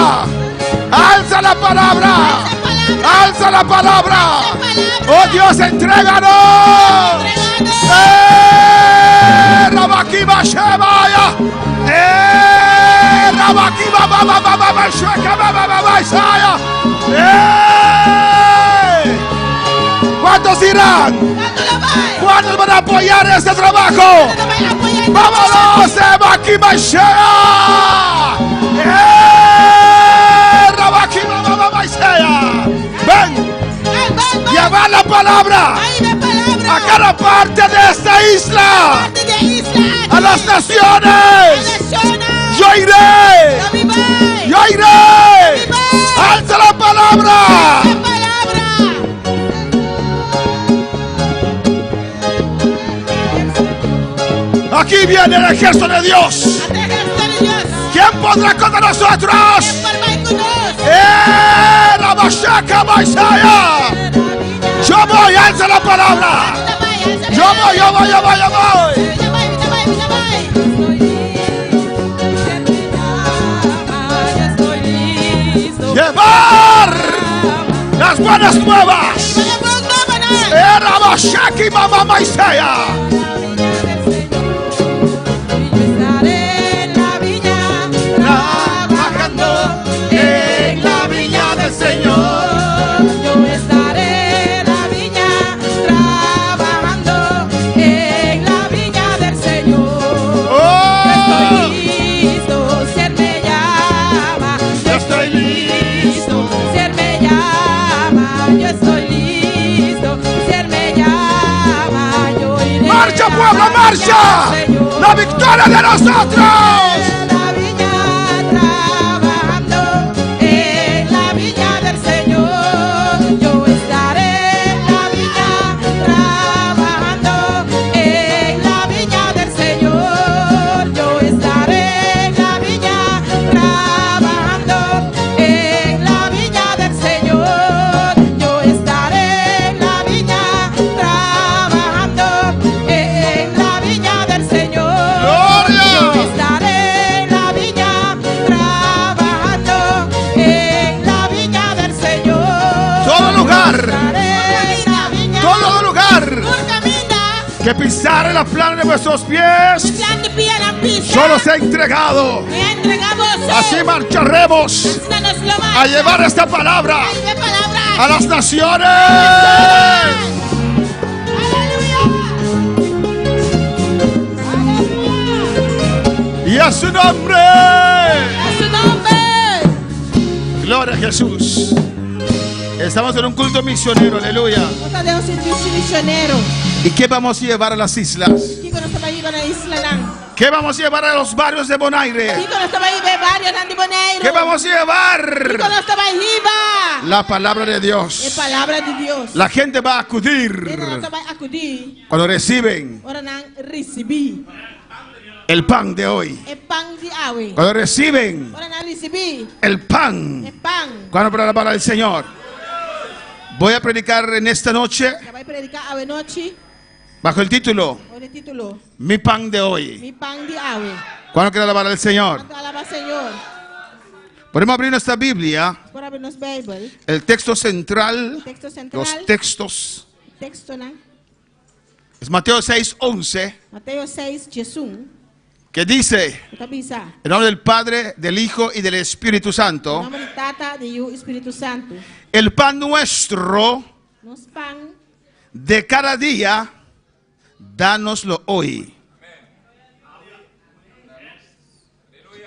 Alza la palabra. Alza la palabra. Oh Dios, entréganos. ¡Eh! Rabakiba Shebaya. ¡Eh! Rabakiba Baba Baba Baba Sheka Baba Baba Isaya. ¡Eh! ¿Cuántos irán? ¿Cuántos van a apoyar este trabajo? ¡Vámonos! ¡Rabakiba Shea! ¡Eh! Rabakiba Baba Baba Isaya. ¡Ven! Lleva la palabra a cada parte de esta isla, a las naciones. Yo iré, yo iré. Alza la palabra. Aquí viene el ejército de Dios. ¿Quién podrá contra nosotros? ¡Eh! Rabashaka Maisaya! Yo voy, alza la palabra. Yo voy, yo voy, yo voy, yo voy. Llevar las buenas nuevas. ¡Eh, Rabashaki Mama Maisaya! Trabajando en la viña del Señor. Yo estaré en la viña trabajando en la viña del Señor. Oh. Yo estoy listo si Él me llama. Yo estoy listo si Él me llama. Yo estoy listo si Él me llama. Yo iré ¡Marcha, a pueblo, la viña marcha! del Señor. ¡La victoria de nosotros! En la viña trabajando en la viña del Señor. Yo estaré en la viña trabajando Que pisare la planta de vuestros pies. Solo se ha entregado. Así marcharemos a llevar esta palabra a las naciones. Y a su nombre. A su nombre. Gloria a Jesús. Estamos en un culto misionero, aleluya. Nos ta den un servisio misionero. ¿Y qué vamos a llevar a las islas? Kiko nos ta bai hiba na islanan? ¿Qué vamos a llevar a los barrios de Bonaire? Kiko nos ta bai hiba e barionan di Boneiru? ¿Qué vamos a llevar? Kiko nos ta bai hiba? La palabra de E Dios. palabra di Dios. La gente va a acudir Hendenan ta bai akudí cuando reciben ora nan risibí el pan de hoy. e pan di awe. Cuando reciben Ora nan risibí el pan. e pan. Cuando para alabar al Señor. Voy a predicar en esta noche Ta bai prediká awe nochi bajo el título bou di título Mi pan de hoy. Mi pan di awe. Cuando quiera alabar al Señor. Kuantu alabá Señor? Podemos abrir nuestra Biblia, Por abri nos Beibel. el texto central, Teksto sentral. los textos. Tekstonan. Es Mateo 6, 11, Mateo 6, 11. que dice, Ku ta bisa. en nombre del Padre, del Hijo y del Espíritu Santo, Nòmber di Tata, di Yu, Spiritu Santu. el pan nuestro Nos pan de cada día, dánoslo hoy.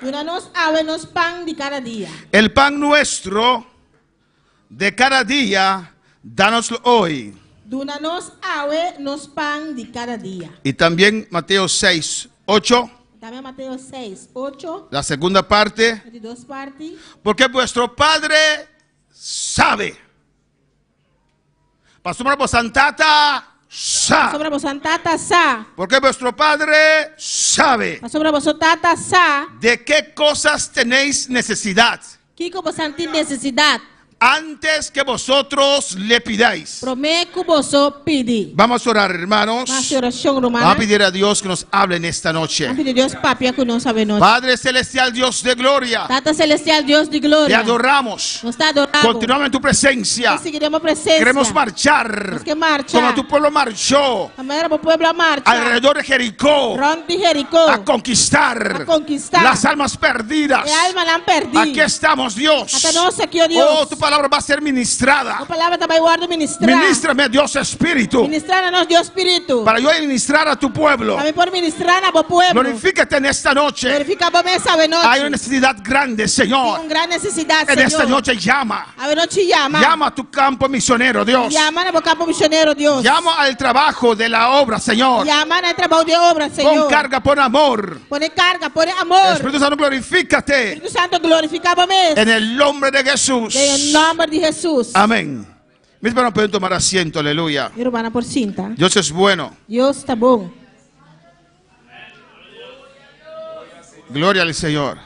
Duna nos awe nos pan di kada dia. El pan nuestro de cada día, dánoslo hoy. Duna nos awe nos pan di kada dia. Y también Mateo 6, 8, Tambe Mateo 6, 8, la segunda parte, di dos parti. porque vuestro Padre sabe. Pasobra boso Tata sa. Pasobra boso Tata sa. Porque vuestro Padre sabe. Pasobra boso Tata sa. De qué cosas tenéis necesidad. Kiko boso tin nesesidat. Antes que vosotros le pidáis. Promé ku boso pidi. Vamos a orar, hermanos. Ban hasi orashon, rumannan. Vamos a pedir a Dios que nos hable en esta noche. Ban pidi Dios papia ku nos awe nochi. Padre celestial, Dios de gloria. Tata celestial, Dios di gloria. Te adoramos. Nos ta adorá bo. Continuamos en tu presencia. Nos sigui den bo presensia. Queremos marchar. Nos ke marcha. Como tu pueblo marchó. Manera bo pueblo a marcha. Alrededor de Jericó. Rònt di Jericó. A conquistar. A konkistá. Las almas perdidas. E almanan pèrdí. Aquí estamos, Dios. Ata nos aki, oh Dios. Oh, tu palabra va a ser ministrada. Bo palabra ta bai wòrdu ministrá. Ministrame, Dios Espíritu. Ministrá na nos, Dios Spiritu. Para yo ministrar a tu pueblo. Pa mi por ministrá na bo pueblo. Glorifícate en esta noche. Glorifiká bo mes awe nochi. Hay una necesidad grande, Señor. Tin un gran nesesidat, En esta Señor. noche llama. Awe nochi yama. Llama a tu campo misionero, Dios. Yama na bo kampo misionero, Dios. Llama al trabajo de la obra, Señor. Yama na e trabou di obra, Pon Señor. carga, pon amor. Pone karga, pone amor. Espíritu Santo, glorifícate. Spiritu Santu, glorifiká bo mes. En el nombre de Jesús. Den e nòmber di Hesus. Amén. Mis hermanos pueden tomar asiento, aleluya. Mi rumannan por sinta. Dios es bueno. Dios ta bon. Gloria al Señor.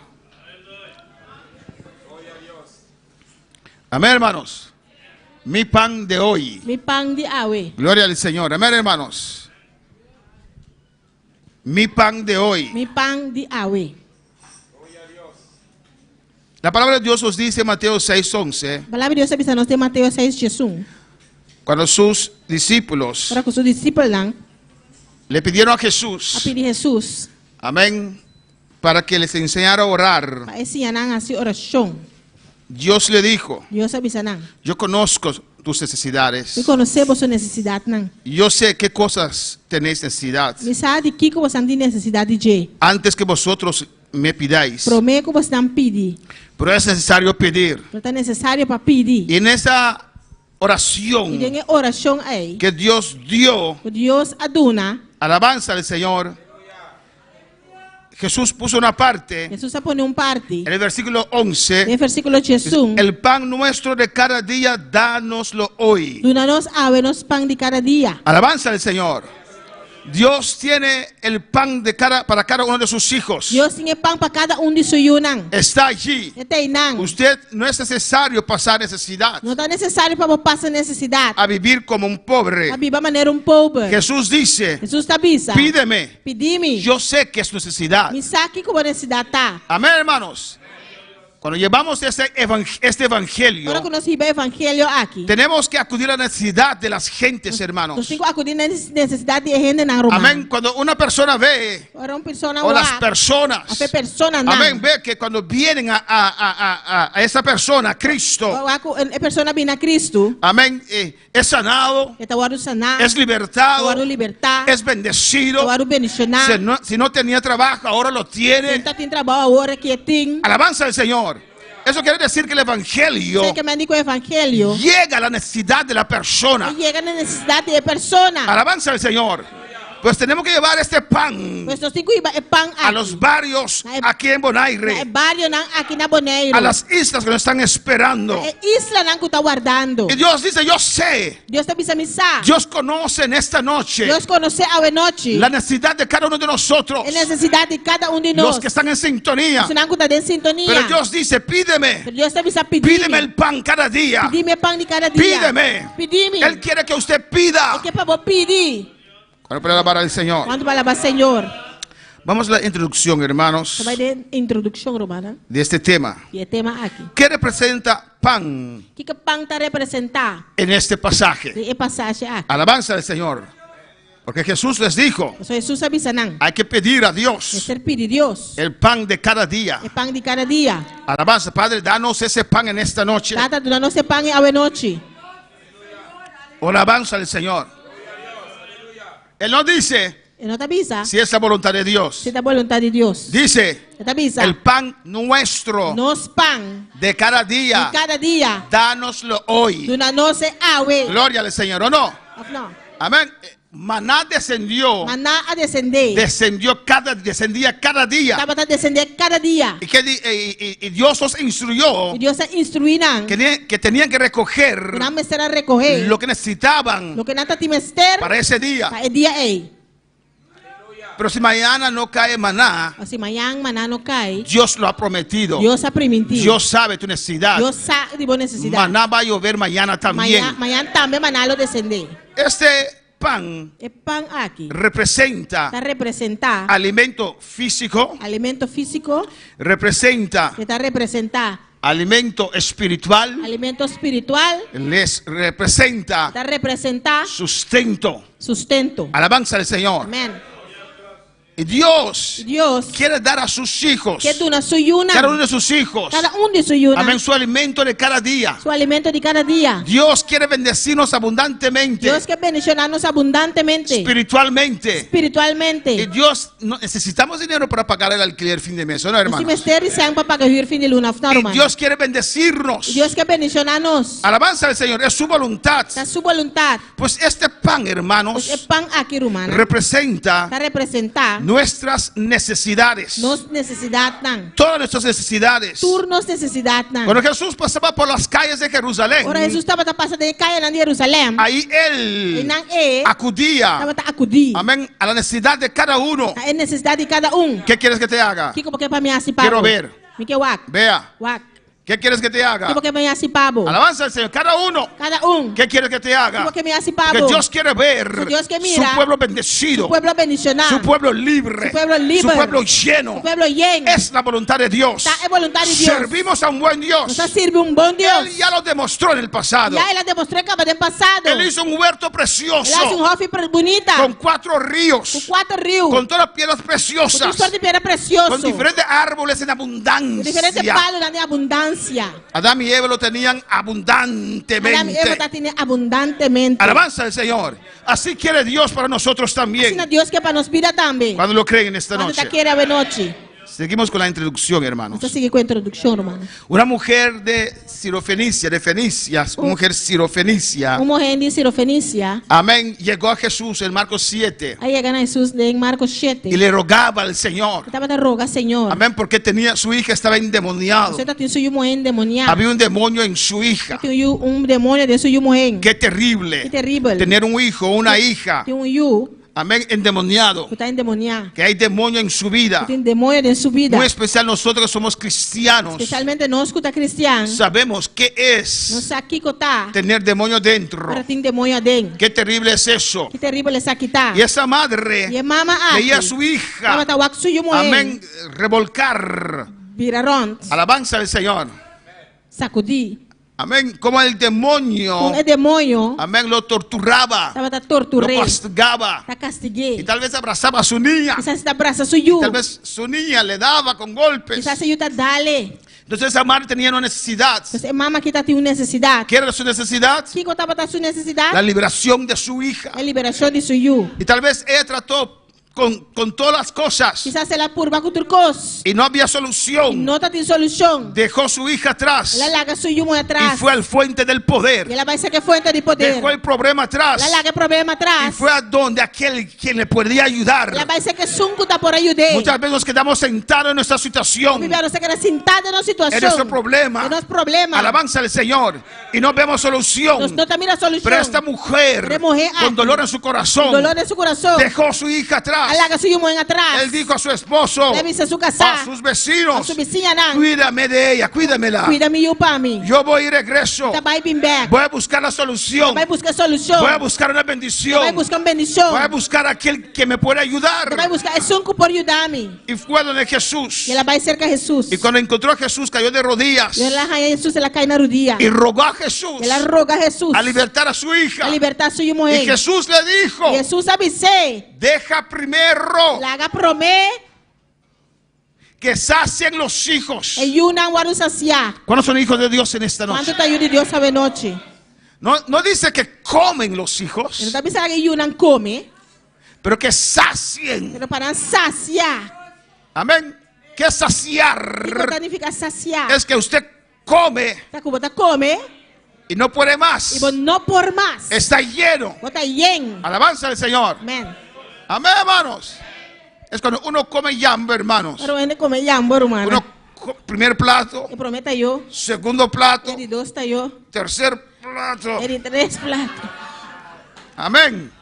Amén, hermanos. Mi pan de hoy. Mi pan di awe. Gloria al Señor. Amén, hermanos. Mi pan de hoy. Mi pan di awe. La palabra de Dios nos dice en Mateo 6:11. Palabra di Dios ta bisa nos den Mateo 6, 11. Cuando sus discípulos Ora ku su disipelnan le pidieron a Jesús, a pidi Hesus, amén, para que les enseñara a orar, pa e siña nan hasi orashon. Dios le dijo, Dios a bisa nan, Yo conozco tus necesidades. Mi konosé boso nesesidatnan. Yo sé qué cosas tenéis necesidad. Mi sa di kiko boso tin nesesidat di dje. Antes que vosotros me pidáis. Promé ku boso pidi. Pero es necesario pedir. Pero ta nesesario pa pidi. Y en esa oración I den e orashon ei. que Dios dio, Ku Dios a duna. Alabanza al Señor. Jesús puso una parte. Hesus a pone un parti. En el versículo 11. Den versíkulo 11. El pan nuestro de cada día, dánoslo hoy. Duna nos awe nos pan di kada dia. Alabanza al Señor. Dios tiene el pan de cada, para cada uno de sus hijos. Dios tin e pan pa kada un di su yunan. Está allí. E ta einan. Usted no es necesario pasar necesidad. No ta nesesario pa bo pasa nesesidat. A vivir como un pobre. Pa biba manera un pober. Jesús dice, Hesus ta bisa. Pídeme. Pidi mi. Yo sé que es necesidad. Mi sa kiko bo nesesidat ta. Amén, hermanos. Cuando llevamos este evangelio, Ora ku nos hiba e evangelio aki, tenemos que acudir a la necesidad de las gentes, hermanos. nos tin ku akudí na e nesesidat di e hendenan, ruman. Amén. Cuando una persona ve, Ora un persona o las wak, personas, òf e personanan, amén, ve que cuando vienen a esa persona, a Cristo, wak ku e persona bini na Cristo, amén, es sanado, e ta wòrdu saná, es ta libertado, wòrdu libertá, es ta bendecido. wòrdu bendishoná. Si no tenía trabajo, ahora lo tiene. Si no tatin trabou, awor aki e tin. Alabanza al Señor. Eso quiere decir que el Evangelio Esei ke men di ku e Evangelio llega a la necesidad de la persona. e yega na e nesesidat di e persona. Alabanza al Señor. Pues tenemos que llevar este pan Pues nos tin ku hiba e pan a aki los barrios Na e aquí en Bonaire, na e barionan aki na Boneiru, a las islas que nos están esperando. na e islanan ku ta wardando. Y Dios dice, yo sé, Dios ta bisa mi sa. Dios conoce en esta noche Dios konosé awe nochi la necesidad de cada uno de nosotros, e nesesidat di kada un di nos, los que están en sintonía. esunnan ku ta den sintonia. Pero Dios dice, pídeme, Pero Dios ta bisa, pidimi. pídeme el pan cada día. Pidimi e pan di kada dia. Pídeme. Pidimi. Él quiere que usted pida. E ke pa bo pidi. Cuando para alabar al Señor. Cuando para alabar Señor. Vamos a la introducción, hermanos. Bai den introducción, rumannan. De este tema. Di e tema aki. ¿Qué representa pan? Kiko pan ta representá? En este pasaje. Den e pasaje aki. Alabanza al Señor. Porque Jesús les dijo. Pasobra Jesús a bisa nan. Hay que pedir a Dios. Mester pidi Dios. El pan de cada día. E pan di kada dia. Alabanza, Padre, danos ese pan en esta noche. Tata, duna nos e pan e awe nochi. Alabanza al Señor. Él no dice E no ta bisa si es la voluntad de Dios. si ta boluntat di Dios. Dice, E ta bisa, el pan nuestro nos pan de cada día, di kada dia, dánoslo hoy. duna nos e awe. Gloria al Señor, ¿o no? Of no? Amén. Maná descendió. Maná a descendé. Descendió cada, descendía cada día. Tabata descendé kada dia. Y que di, y, y, y Dios los instruyó. I Dios a instruí nan. Que, que tenían que recoger. Ku nan mester a rekohé. Lo que necesitaban. Loke nan tatin mester. Para ese día. Pa e dia ei. Pero si mañana no cae maná, O si mañan maná no kai, Dios lo ha prometido. Dios a primintí. Dios sabe tu necesidad. Dios sa di bo nesesidat. Maná va a llover mañana también. Mañan, mañan tambe maná lo descendé. Este pan E pan aki representa ta representá alimento físico, alimento físiko, representa e ta representá alimento espiritual, alimento spiritual, les representa ta representá sustento. sustento. Alabanza al Señor. Amén. Y Dios Dios quiere dar a sus hijos, ke duna su yunan, cada uno de sus hijos, kada un di su yunan, amén, su alimento de cada día. su alimento di kada dia. Dios quiere bendecirnos abundantemente, Dios ke bendishoná nos abundantemente, espiritualmente. spiritualmente. Y Dios, no, necesitamos dinero para pagar el alquiler fin de mes, ¿o no, Nos hermano? tin mester di sèn pa paga hür fin di luna, òf no, Y ruman? Dios quiere bendecirnos. Dios ke bendishoná nos. Alabanza al Señor, es su voluntad. Ta su boluntat. Pues este pan, hermanos, Pues e pan aki, rumannan, representa ta representá nuestras necesidades. Nos nesesidatnan. Todas nuestras necesidades. Tur nos nesesidatnan. Cuando Jesús pasaba por las calles de Jerusalén, Ora Hesus tabata pasa den e kayanan di Jerusalèm, ahí él einan e acudía, tabata akudí amén, a la necesidad de cada uno. na e nesesidat di kada un. ¿Qué quieres que te haga? Kiko bo ke pa mi hasi pa bo? Quiero ver. Mi ke wak. Vea. Wak. ¿Qué quieres que te haga? Kiko bo ke pa mi hasi pa bo? Alabanza al Señor. Cada uno. Kada un. ¿Qué quieres que te haga? Kiko bo ke mi hasi pa Porque bo? Dios quiere ver Dios ke su mira pueblo bendecido. Su pueblo bendishoná. Su pueblo libre. Su pueblo liber. Su pueblo lleno. Su pueblo yen. Es la voluntad de Dios. Ta e boluntat di Dios. Servimos a un buen Dios. Nos ta sirbi un bon Dios. Él ya lo demostró en el pasado. Ya el a demostr'é kaba den pasado. Él hizo un huerto precioso. El a hasi un hòfi bunita. Con cuatro ríos. Ku kuater riu. Con todas las piedras preciosas. Ku tur sort di piedra presioso. Con diferentes árboles en abundancia. Ku diferente palunan den abundansia. Adán y Eva lo tenían abundantemente. Adán y Eva ta tene abundantemente. Alabanza al Señor. Así quiere Dios para nosotros también. Asina Dios ke pa nos bida tambe. Cuando lo creen en esta Cuando ta noche. kere awe nochi. Seguimos con la introducción, hermanos. Nos ta sigui ku e introdukshon, rumannan. Una mujer de Sirofenicia, de Fenicia, una mujer sirofenicia. Un muhé di Sirofenicia. Amén. Llegó a Jesús en Marcos 7. A yega na Hesus den Marcos 7. Y le rogaba al Señor. E tabata roga Señor. Amén, porque tenía, su hija estaba endemoniado. Pasobra e tatin su yu muhé endemoniá. Había un demonio en su hija. Tin un yu, un demonio den su yu muhé. Qué terrible. Qué terrible. Tener un hijo o una hija. Tin un yu. Amén, endemoniado. Ku ta endemoniá. Que hay demonio en su vida. Ku tin demonio den su bida. Muy especial nosotros que somos cristianos. Spesialmente nos ku ta kristian. Sabemos qué es. Nos sa kiko ta. Tener demonio dentro. Ora tin demonio aden. Qué terrible es eso. Ki terrible esaki ta. Y esa madre Y e mama aki. veía a su hija. Tabata wak su yu muhé. Amén, revolcar. Bira rònt. Alabanza al Señor. Sakudí. Amén. Como el demonio. Kon e demoño. Amén. Lo torturaba. Tabata tortur'é. Lo castigaba. Ta kastig'é. Y tal vez abrazaba a su niña. Kisas e ta brasa su yu. Y tal vez su niña le daba con golpes. Kisas e yu ta dal'e. Entonces esa madre tenía una necesidad. Pues e mama aki tatin un nesesidat. ¿Qué era su necesidad? Kiko tabata su nesesidat? La liberación de su hija. E liberashon di su yu. Y tal vez ella trató con, con todas las cosas. Kisas el a purba ku tur kos. Y no había solución. I no tatin solushon. Dejó su hija atrás. El a laga su yu muhé Y atras. fue al fuente del poder. I el a bai serka e fuente di poder. Dejó el problema atrás. El a laga e problema atras. Y fue a donde aquel quien le podía ayudar. El a bai serka esun ku ta por a yud'é. Muchas veces nos quedamos sentados en nuestra situación. Hopi bia nos ta keda sintá den nos situashon. En nuestro problema. Den nos problema. Alabanza al Señor. Y no vemos solución. Nos no ta mira solushon. Pero esta mujer, Pero e muhé con aki, dolor en su corazón, ku dolor den su kurason, dejó su hija atrás. A laga su yu muhé atras. Él dijo a su esposo, El a bisa su kasá, a sus vecinos, a su bisiñanan, cuídame de ella, cuídamela. Kuida mi yu pa mi. Yo voy y regreso. Mi ta bai bin bèk. Voy a buscar la solución. Mi ta bai buska e solushon. Voy a buscar una bendición. Mi ta bai buska un bendishon. Voy a buscar aquel que me puede ayudar. Mi ta bai buska esun ku por yuda mi. Y fue donde Jesús. Y el a bai serka Jesús. Y cuando encontró a Jesús cayó de rodillas. Y el a haña Jesús, el a kai na rudia. Y rogó a Jesús. El a roga Jesús. A libertar a su hija. A libertá su yu muhé. Y Jesús le dijo. Y Jesús a bis'é. Deja primero. Laga promé. Que sacien los hijos. E yunan wòrdu sasiá. ¿Cuántos son hijos de Dios en esta noche? Kuantu ta yu di Dios awe nochi? No, no dice que comen los hijos. E no ta bisa laga e yunan kome. Pero que sacien. Pero pa nan sasia. Amén. ¿Qué es saciar? Kiko ta nifiká sasia? Es que usted come. Ta ku bo ta kome. Y no puede más. I bo no por mas. Está lleno. Bo ta yen. Alabanza al Señor. Amén. Amén, hermanos. Es cuando uno come yambo, hermanos. Ora un hende come yambo, rumannan. Uno primer plato. E promé ta yo. Segundo plato. E di dos ta yo. Tercer plato. E di tres plato. Amén.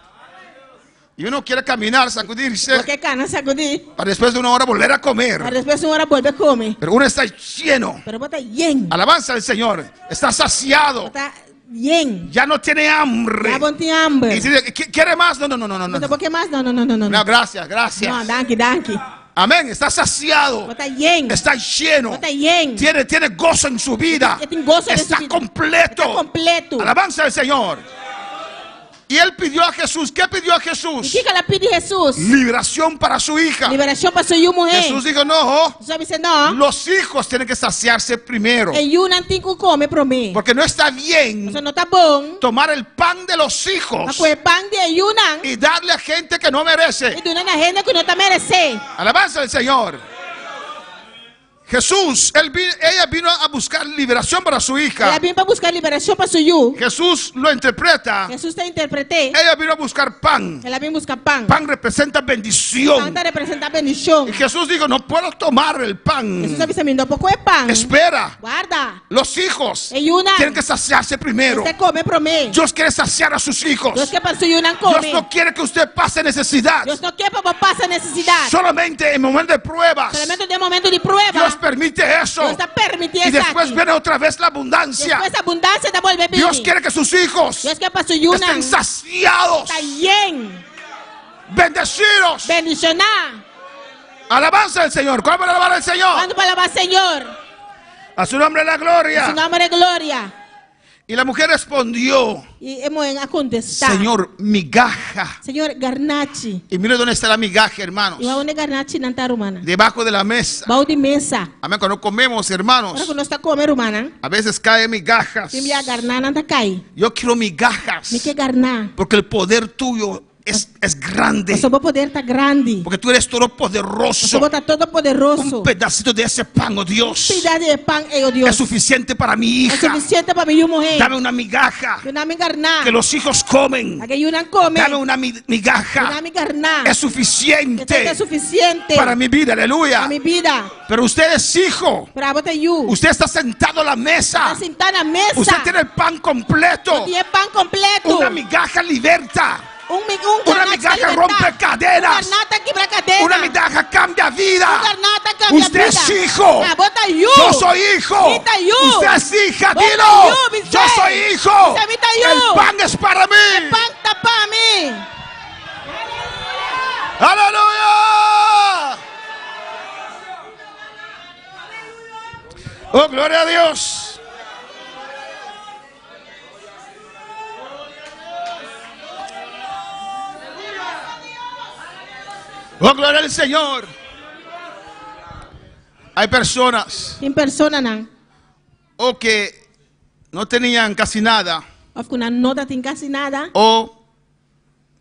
Y uno quiere caminar, sacudirse. Bo ke kana sakudí. Para después de una hora volver a comer. Pa despues un ora bolbe kome. Pero uno está lleno. Pero bo ta yen. Alabanza al Señor. Está saciado. Bo ta yen. Ya no tiene hambre. Ya bo no tin hamber. Y dice, ¿quiere más? No, no, no, no, no. Bo ke mas? No, no, no, no, no. No, gracias, gracias. No, danki, danki. Amén. Está saciado. Bo ta yen. Está lleno. Bo ta yen. Tiene, tiene gozo en su vida. E tin goso den su Está vida. completo. Está completo. Alabanza al Señor. Y él pidió a Jesús. ¿Qué pidió a Jesús? I kiko el a pidi Jesús? Liberación para su hija. Liberashon pa su yu muhé. Jesús dijo, no. Jesús a bisa, no. Los hijos tienen que saciarse primero. E yunan tin ku kome promé. Porque no está bien. Pasobra no ta bon. Tomar el pan de los hijos. Pa kohe pan di e yunan. Y darle a gente que no merece. I duna na hende ku no ta meresé. Alabanza al Señor. Jesús, él vi-, ella vino a buscar liberación para su hija. El a bin pa busca liberacion pa su yu. Jesús lo interpreta. Jesús ta interpreté. Ella vino a buscar pan. El a bin busca pan. Pan representa bendición. Pan ta representa bendicion. Y Jesús dijo, no puedo tomar el pan. Jesús a bisa, mi no por coge pan. Espera. Warda. Los hijos E yunan tienen que saciarse primero. Mester come promé. Dios quiere saciar a sus hijos. Dios ke pa su yunan come. Dios no quiere que usted pase necesidad. Dios no ke pa bo pasa necesidad. Solamente en momento de pruebas. Solamente den momento di prueba. Dios permite eso. Dios ta permití Y después esaki. viene otra vez la abundancia. Despues abundancia ta bolbe bini. Dios quiere que sus hijos Dios ke pa su yunan estén saciados. Ta yen. Bendecidos. Bendicioná. Alabanza al Señor. ¿Cómo para alabar al Señor? ¿Cuándo para alabar al Señor? A su nombre la gloria. A su nombre gloria. Y la mujer respondió. Y e muhé a kontestá. Señor, migaja. Señor, garnachi. Y mire dónde está la migaja, hermanos. I wak unda e garnachinan ta, rumannan. Debajo de la mesa. Bou di mesa. Amén. Cuando comemos, hermanos. Ora ku nos ta kome, rumannan. A veces caen migajas. Tin bia garnanan ta kai. Yo quiero migajas. Mi ke garná. Porque el poder tuyo es, es grande. Pasobra bo poder ta grandi. Porque tú eres todopoderoso. Pasobra bo ta todopoderoso. Un pedacito de ese pan, oh Dios. Un pida di e pan ei, oh Dios. Es suficiente para mi hija. Es suficiente pa mi yu muhé. Dame una migaja. Duna mi garná. Que los hijos comen. Pa ke yunan kome. Dame una migaja. Duna mi garná. Es suficiente. Esei ta suficiente. Para mi vida, aleluya. Pa mi bida. Pero usted es hijo. Pero abo ta yu. Usted está sentado a la mesa. Bo ta sintá na mesa. Usted tiene el pan completo. Bo tin e pan completo. Una migaja liberta. Un mi, un Una garnata migaja libertá. rompe cadenas. Un garnata kibra cadena. Una migaja cambia vida. Un garnata cambia Usted es vida. hijo. Abo ta yu. Yo soy hijo. Mi ta yu. Usted es hija, Bo ta dilo. yu, bis'é. Yo soy hijo. Bisa mi ta yu. El pan es para mí. E pan ta pa mi. Aleluya. Oh, gloria a Dios. Oh, gloria al Señor. Hay personas Tin personanan. o que no tenían casi nada Òf ku nan no tabatin kasi nada. o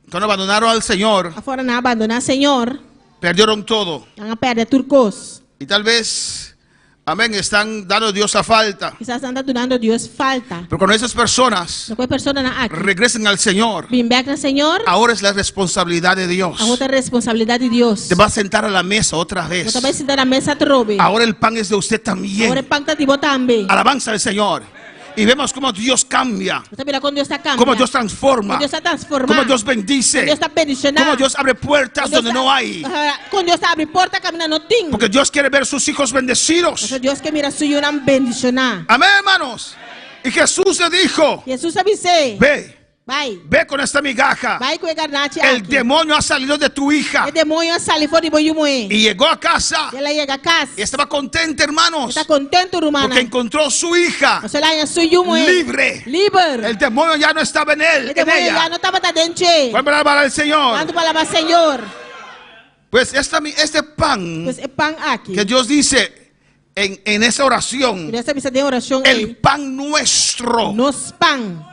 cuando abandonaron al Señor, Òf ora nan a bandoná Señor. perdieron todo. Nan a pèrdè tur kos. Y tal vez, amén, están dando a Dios la falta. Kisas nan ta dunando Dios falta. Pero cuando esas personas Pero ku e personanan aki. regresen al Señor, Bin bèk na Señor. ahora es la responsabilidad de Dios. Awor ta responsabilidat di Dios. Te va a sentar a la mesa otra vez. Bo ta bai sinta na mesa atrobe. Ahora el pan es de usted también. Awor e pan ta di bo tambe. Alabanza al Señor. Y vemos cómo Dios cambia. Nos ta mira kon Dios ta kambia. Cómo Dios transforma. Kon Dios ta transformá. Cómo Dios bendice. Kon Dios ta bendishoná. Cómo Dios abre puertas Kon Dios donde ta- no hay. Kon Dios ta abri porta kaminda no tin. Porque Dios quiere ver sus hijos bendecidos. Pasobra Dios ke mira su yunan bendishoná. Amén, hermanos. Y Jesús le dijo, Hesus a bis'é, ve, Bai. ve con esta migaja. Bai ku e garnachi El aki. demonio ha salido de tu hija. E demoño a sali for di bo yu muhé. Y llegó a casa. I el a yega kas. Y estaba contenta, hermanos. E ta kontentu, rumannan. Porque encontró su hija. Pasobra el a haña su yu muhé. Libre. Liber. El demonio ya no estaba en él. E demoño en ella. ya no tabata den dje. ¿Cuál palabra al Señor? Kuantu pa alabá Señor? Pues esta, este pan. Pues e pan aki. Que Dios dice en, en esa oración. Dios ta bisa den orashon El ei. pan nuestro. Nos pan.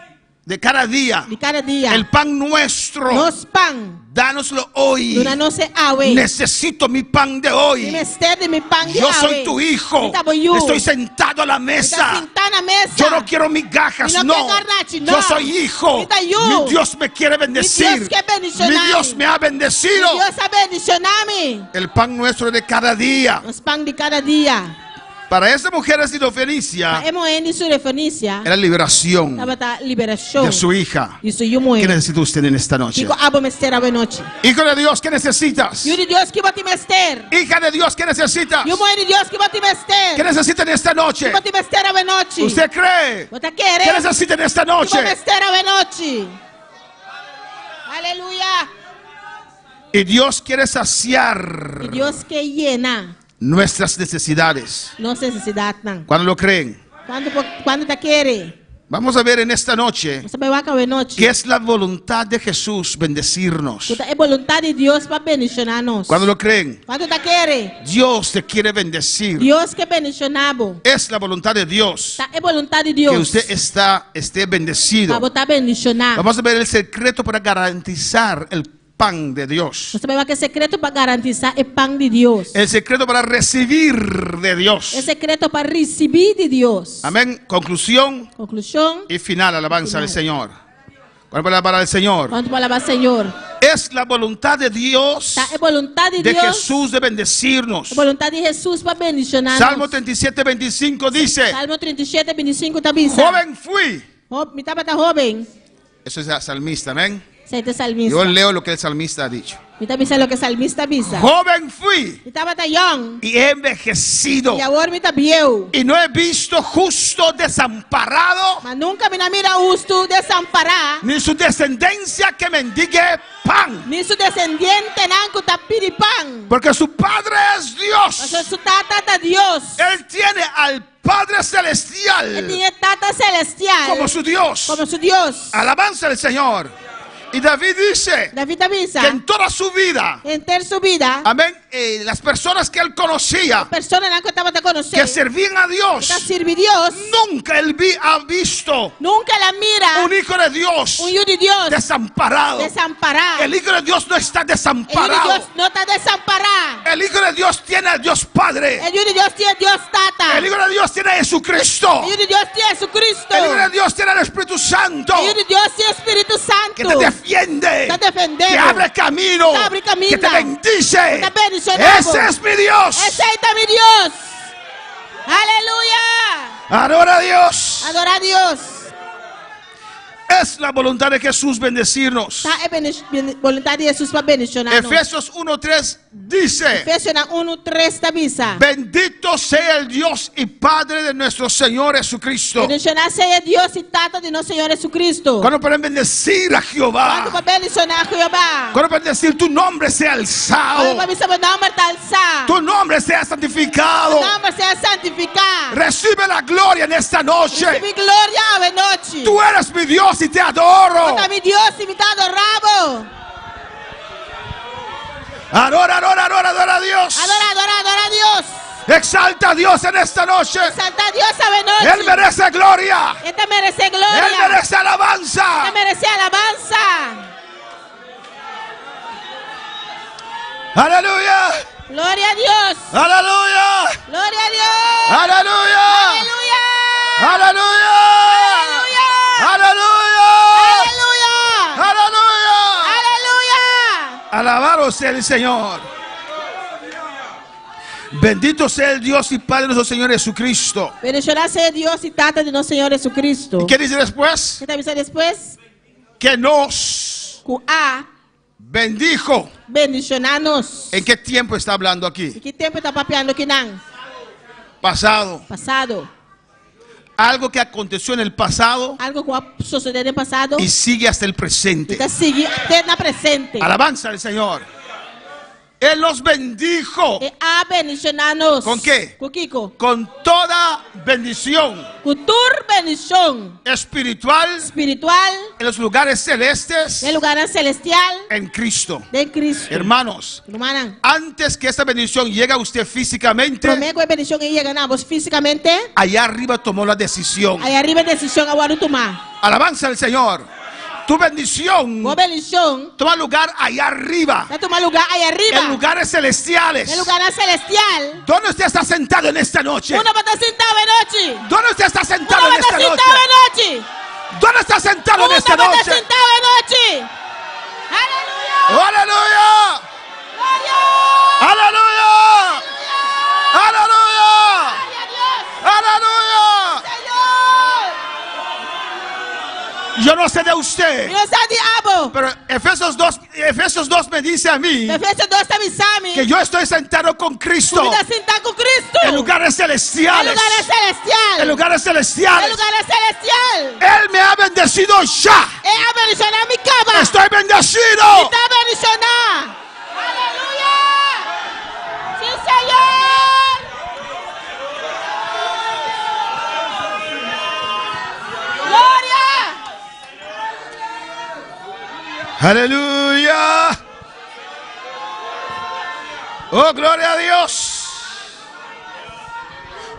De cada día. Di kada dia. El pan nuestro. Nos pan. Dánoslo hoy. Duna nos e awe. Necesito mi pan de hoy. Mi mester di mi pan di Yo awe. soy tu hijo. Mi ta bo yu. Estoy sentado a la Mi ta mesa. sintá na mesa. Yo no quiero migajas, Mi no no. ke garnachi, no. Yo soy hijo. Mi ta yu. Mi Dios me quiere bendecir. Mi Dios ke bendishoná Mi Dios mi. me ha bendecido. Mi Dios a bendishoná mi. El pan nuestro de cada día. Nos pan di kada dia. Para esta mujer sirofenicia Pa e muhé di Sirofenisia era liberación tabata liberashon de su hija. di su yu muhé. ¿Qué necesita usted en esta noche? Kiko abo mester awe nochi? Hijo de Dios, ¿qué necesitas? Yu di Dios, ki bo tin mester? Hija de Dios, ¿qué necesitas? Yu muhé di Dios, ki bo tin mester? ¿Qué necesita en esta noche? Ki bo tin mester awe nochi? ¿Usted cree? Bo ta kere? ¿Qué necesita en esta Ki bo noche? mester awe nochi? Aleluya! Y Dios quiere saciar I Dios ke yena nuestras necesidades. nos nesesidatnan. ¿Cuándo lo creen? Kuantu por, kuantu ta kere? Vamos a ver en esta noche Nos ta bai wak awe nochi. que es la voluntad de Jesús bendecirnos. Ku ta e boluntat di Dios pa bendishoná nos. ¿Cuándo lo creen? Kuantu ta kere? Dios te quiere bendecir. Dios ke bendishoná bo. Es la voluntad de Dios Ta e boluntat di Dios. que usted está, esté bendecido. Pa bo ta bendishoná. Vamos a ver el secreto para garantizar el pan de Dios. Nos ta bai wak e sekreto pa garantisá e pan di Dios. El secreto para recibir de Dios. E sekreto pa risibí di Dios. Amén. Conclusión. Konklushon. Y final, alabanza al Señor. ¿Cuál palabra al Señor? Kuantu pa alabá Señor? Es la voluntad de Dios, Ta e boluntat di de Dios. Jesús de bendecirnos. E boluntat di Hesus pa bendishoná nos. Salmo 37, 25 dice, Salmo 37, 25 ta bisa. Joven fui. Mi tabata hóben. Eso es el salmista, amén. Esei ta e salmista. Yo leo lo que el salmista ha dicho. Mi ta bisa loke e salmista a bisa. Joven fui. Mi tabata yòn. Y he envejecido. I awor mi ta bieu. Y no he visto justo desamparado. Ma nunka mi no a mira hustu desampará. Ni su descendencia que mendigue pan. Ni su desendientenan ku ta pidi pan. Porque su padre es Dios. Pasobra su tata ta Dios. Él tiene al Padre Celestial. E tin e Tata Celestial. Como su Dios. Como su Dios. Alabanza al Señor. Y David dice David ta bisa. Que en toda su vida. Henter su bida. Amén. Eh, las personas que él conocía. E personanan ku e tabata konosé. Que servían a Dios. Ku ta sirbi Dios. Nunca él vi, ha visto. Nunka el a mira. Un hijo de Dios. Un yu di Dios. Desamparado. Desampará. El hijo de Dios no está E yu di desamparado. Dios no ta desampará. El hijo de Dios tiene al Dios Padre. E yu di Dios tin e Dios Tata. El hijo de Dios tiene a Jesucristo. E yu di Dios tin Jesucristo. El hijo de Dios tiene al Espíritu Santo. E yu di Dios tin Spiritu Santu. Que te defiende. Ta defendé. Que abre camino. Ta habri kaminda. Que te bendice. Ta bendishoná. Ese es mi Dios. Esei ta mi Dios. Aleluya. Adora a Dios. Adora Dios. Es la voluntad de Jesús bendecirnos. Ta e boluntat di Hesus pa bendishoná nos. Efesios 1:3 dice. Efesionan unu tres ta bisa. Bendito sea el Dios y Padre de nuestro Señor Jesucristo. Bendishoná sea e Dios y Tata di nos Señor Jesucristo. Cuando pueden bendecir a Jehová? Cuantu por bendishoná Jehová? Cuando pueden decir tu nombre sea alzado? Cuando por bisa bo nomber ta alsá? Tu nombre sea santificado. Tu nomber sea santificá. Recibe la gloria en esta noche. Risibí gloria awe nochi. Tú eres mi Dios y te adoro. Bo ta mi Dios y mi ta adorá bo. Adora, adora, adora, adora a Dios. Adora, adora, adora a Dios. Exalta a Dios en esta noche. Exalta a Dios awe nochi. Él merece gloria. E ta meresé gloria. Él merece alabanza. E ta meresé alabansa. Aleluya. Gloria a Dios. Aleluya. Gloria a Dios. Aleluya. Aleluya. Aleluya. Aleluya. Aleluya. Aleluya. Aleluya. Aleluya. Alabado sea el Señor. Bendito sea el Dios y Padre de nuestro Señor Jesucristo. Bendishoná sea Dios i Tata di nos Señor Jesucristo. ¿Y qué dice después? Ke ta bisa despues? Que nos Ku a bendijo. Bendishoná nos. ¿En qué tiempo está hablando aquí? Di ki tempu e ta papiando akinan? Pasado. Pasado. Algo que aconteció en el pasado. Algo ku a sosodé den pasado. Y sigue hasta el presente. I ta sigui te na presente. Alabanza al Señor. Él nos bendijo. E a bendishoná nos. Con qué? Ku kiko? Con toda bendición. Ku tur bendishon. Espiritual. Spiritual. En los lugares celestes. Den lugarnan celestial. En Cristo. Den Cristo. Hermanos. Rumannan. Antes que esta bendición llegue a usted físicamente. Promé ku e bendishon ei yega na bos físikamente. Allá arriba tomó la decisión. Allá arriba e desishon a wòrdu tumá. Alabanza al Señor. Tu bendición. Bo bendishon. Toma lugar allá arriba. Ta tuma lugá allá arriba. En lugares celestiales. Den lugarnan celestial. ¿Dónde usted está sentado en esta noche? Unda bo ta sintá awe nochi? ¿Dónde usted está sentado Unda en bo ta esta sintá noche? awe nochi? ¿Dónde está sentado en Unda esta bo ta noche? sintá awe nochi? Aleluya. Aleluya. Gloria. Aleluya. Aleluya. Gloria a Dios. Aleluya. Señor. Yo no sé de usted. Mi no sa di abo. Pero Efesios 2, Efesios 2 me dice a mí. Efesios 2 ta bisa mi. Que yo estoy sentado con Cristo. Mi ta sintá ku Cristo. En lugares celestiales. En lugares celestial. En lugares celestiales. En lugares celestial. Él me ha bendecido ya. El a bendishoná mi kaba. Estoy bendecido. Mi ta bendishoná. Aleluya. Sí, Señor. Gloria. Aleluya. Oh, gloria a Dios.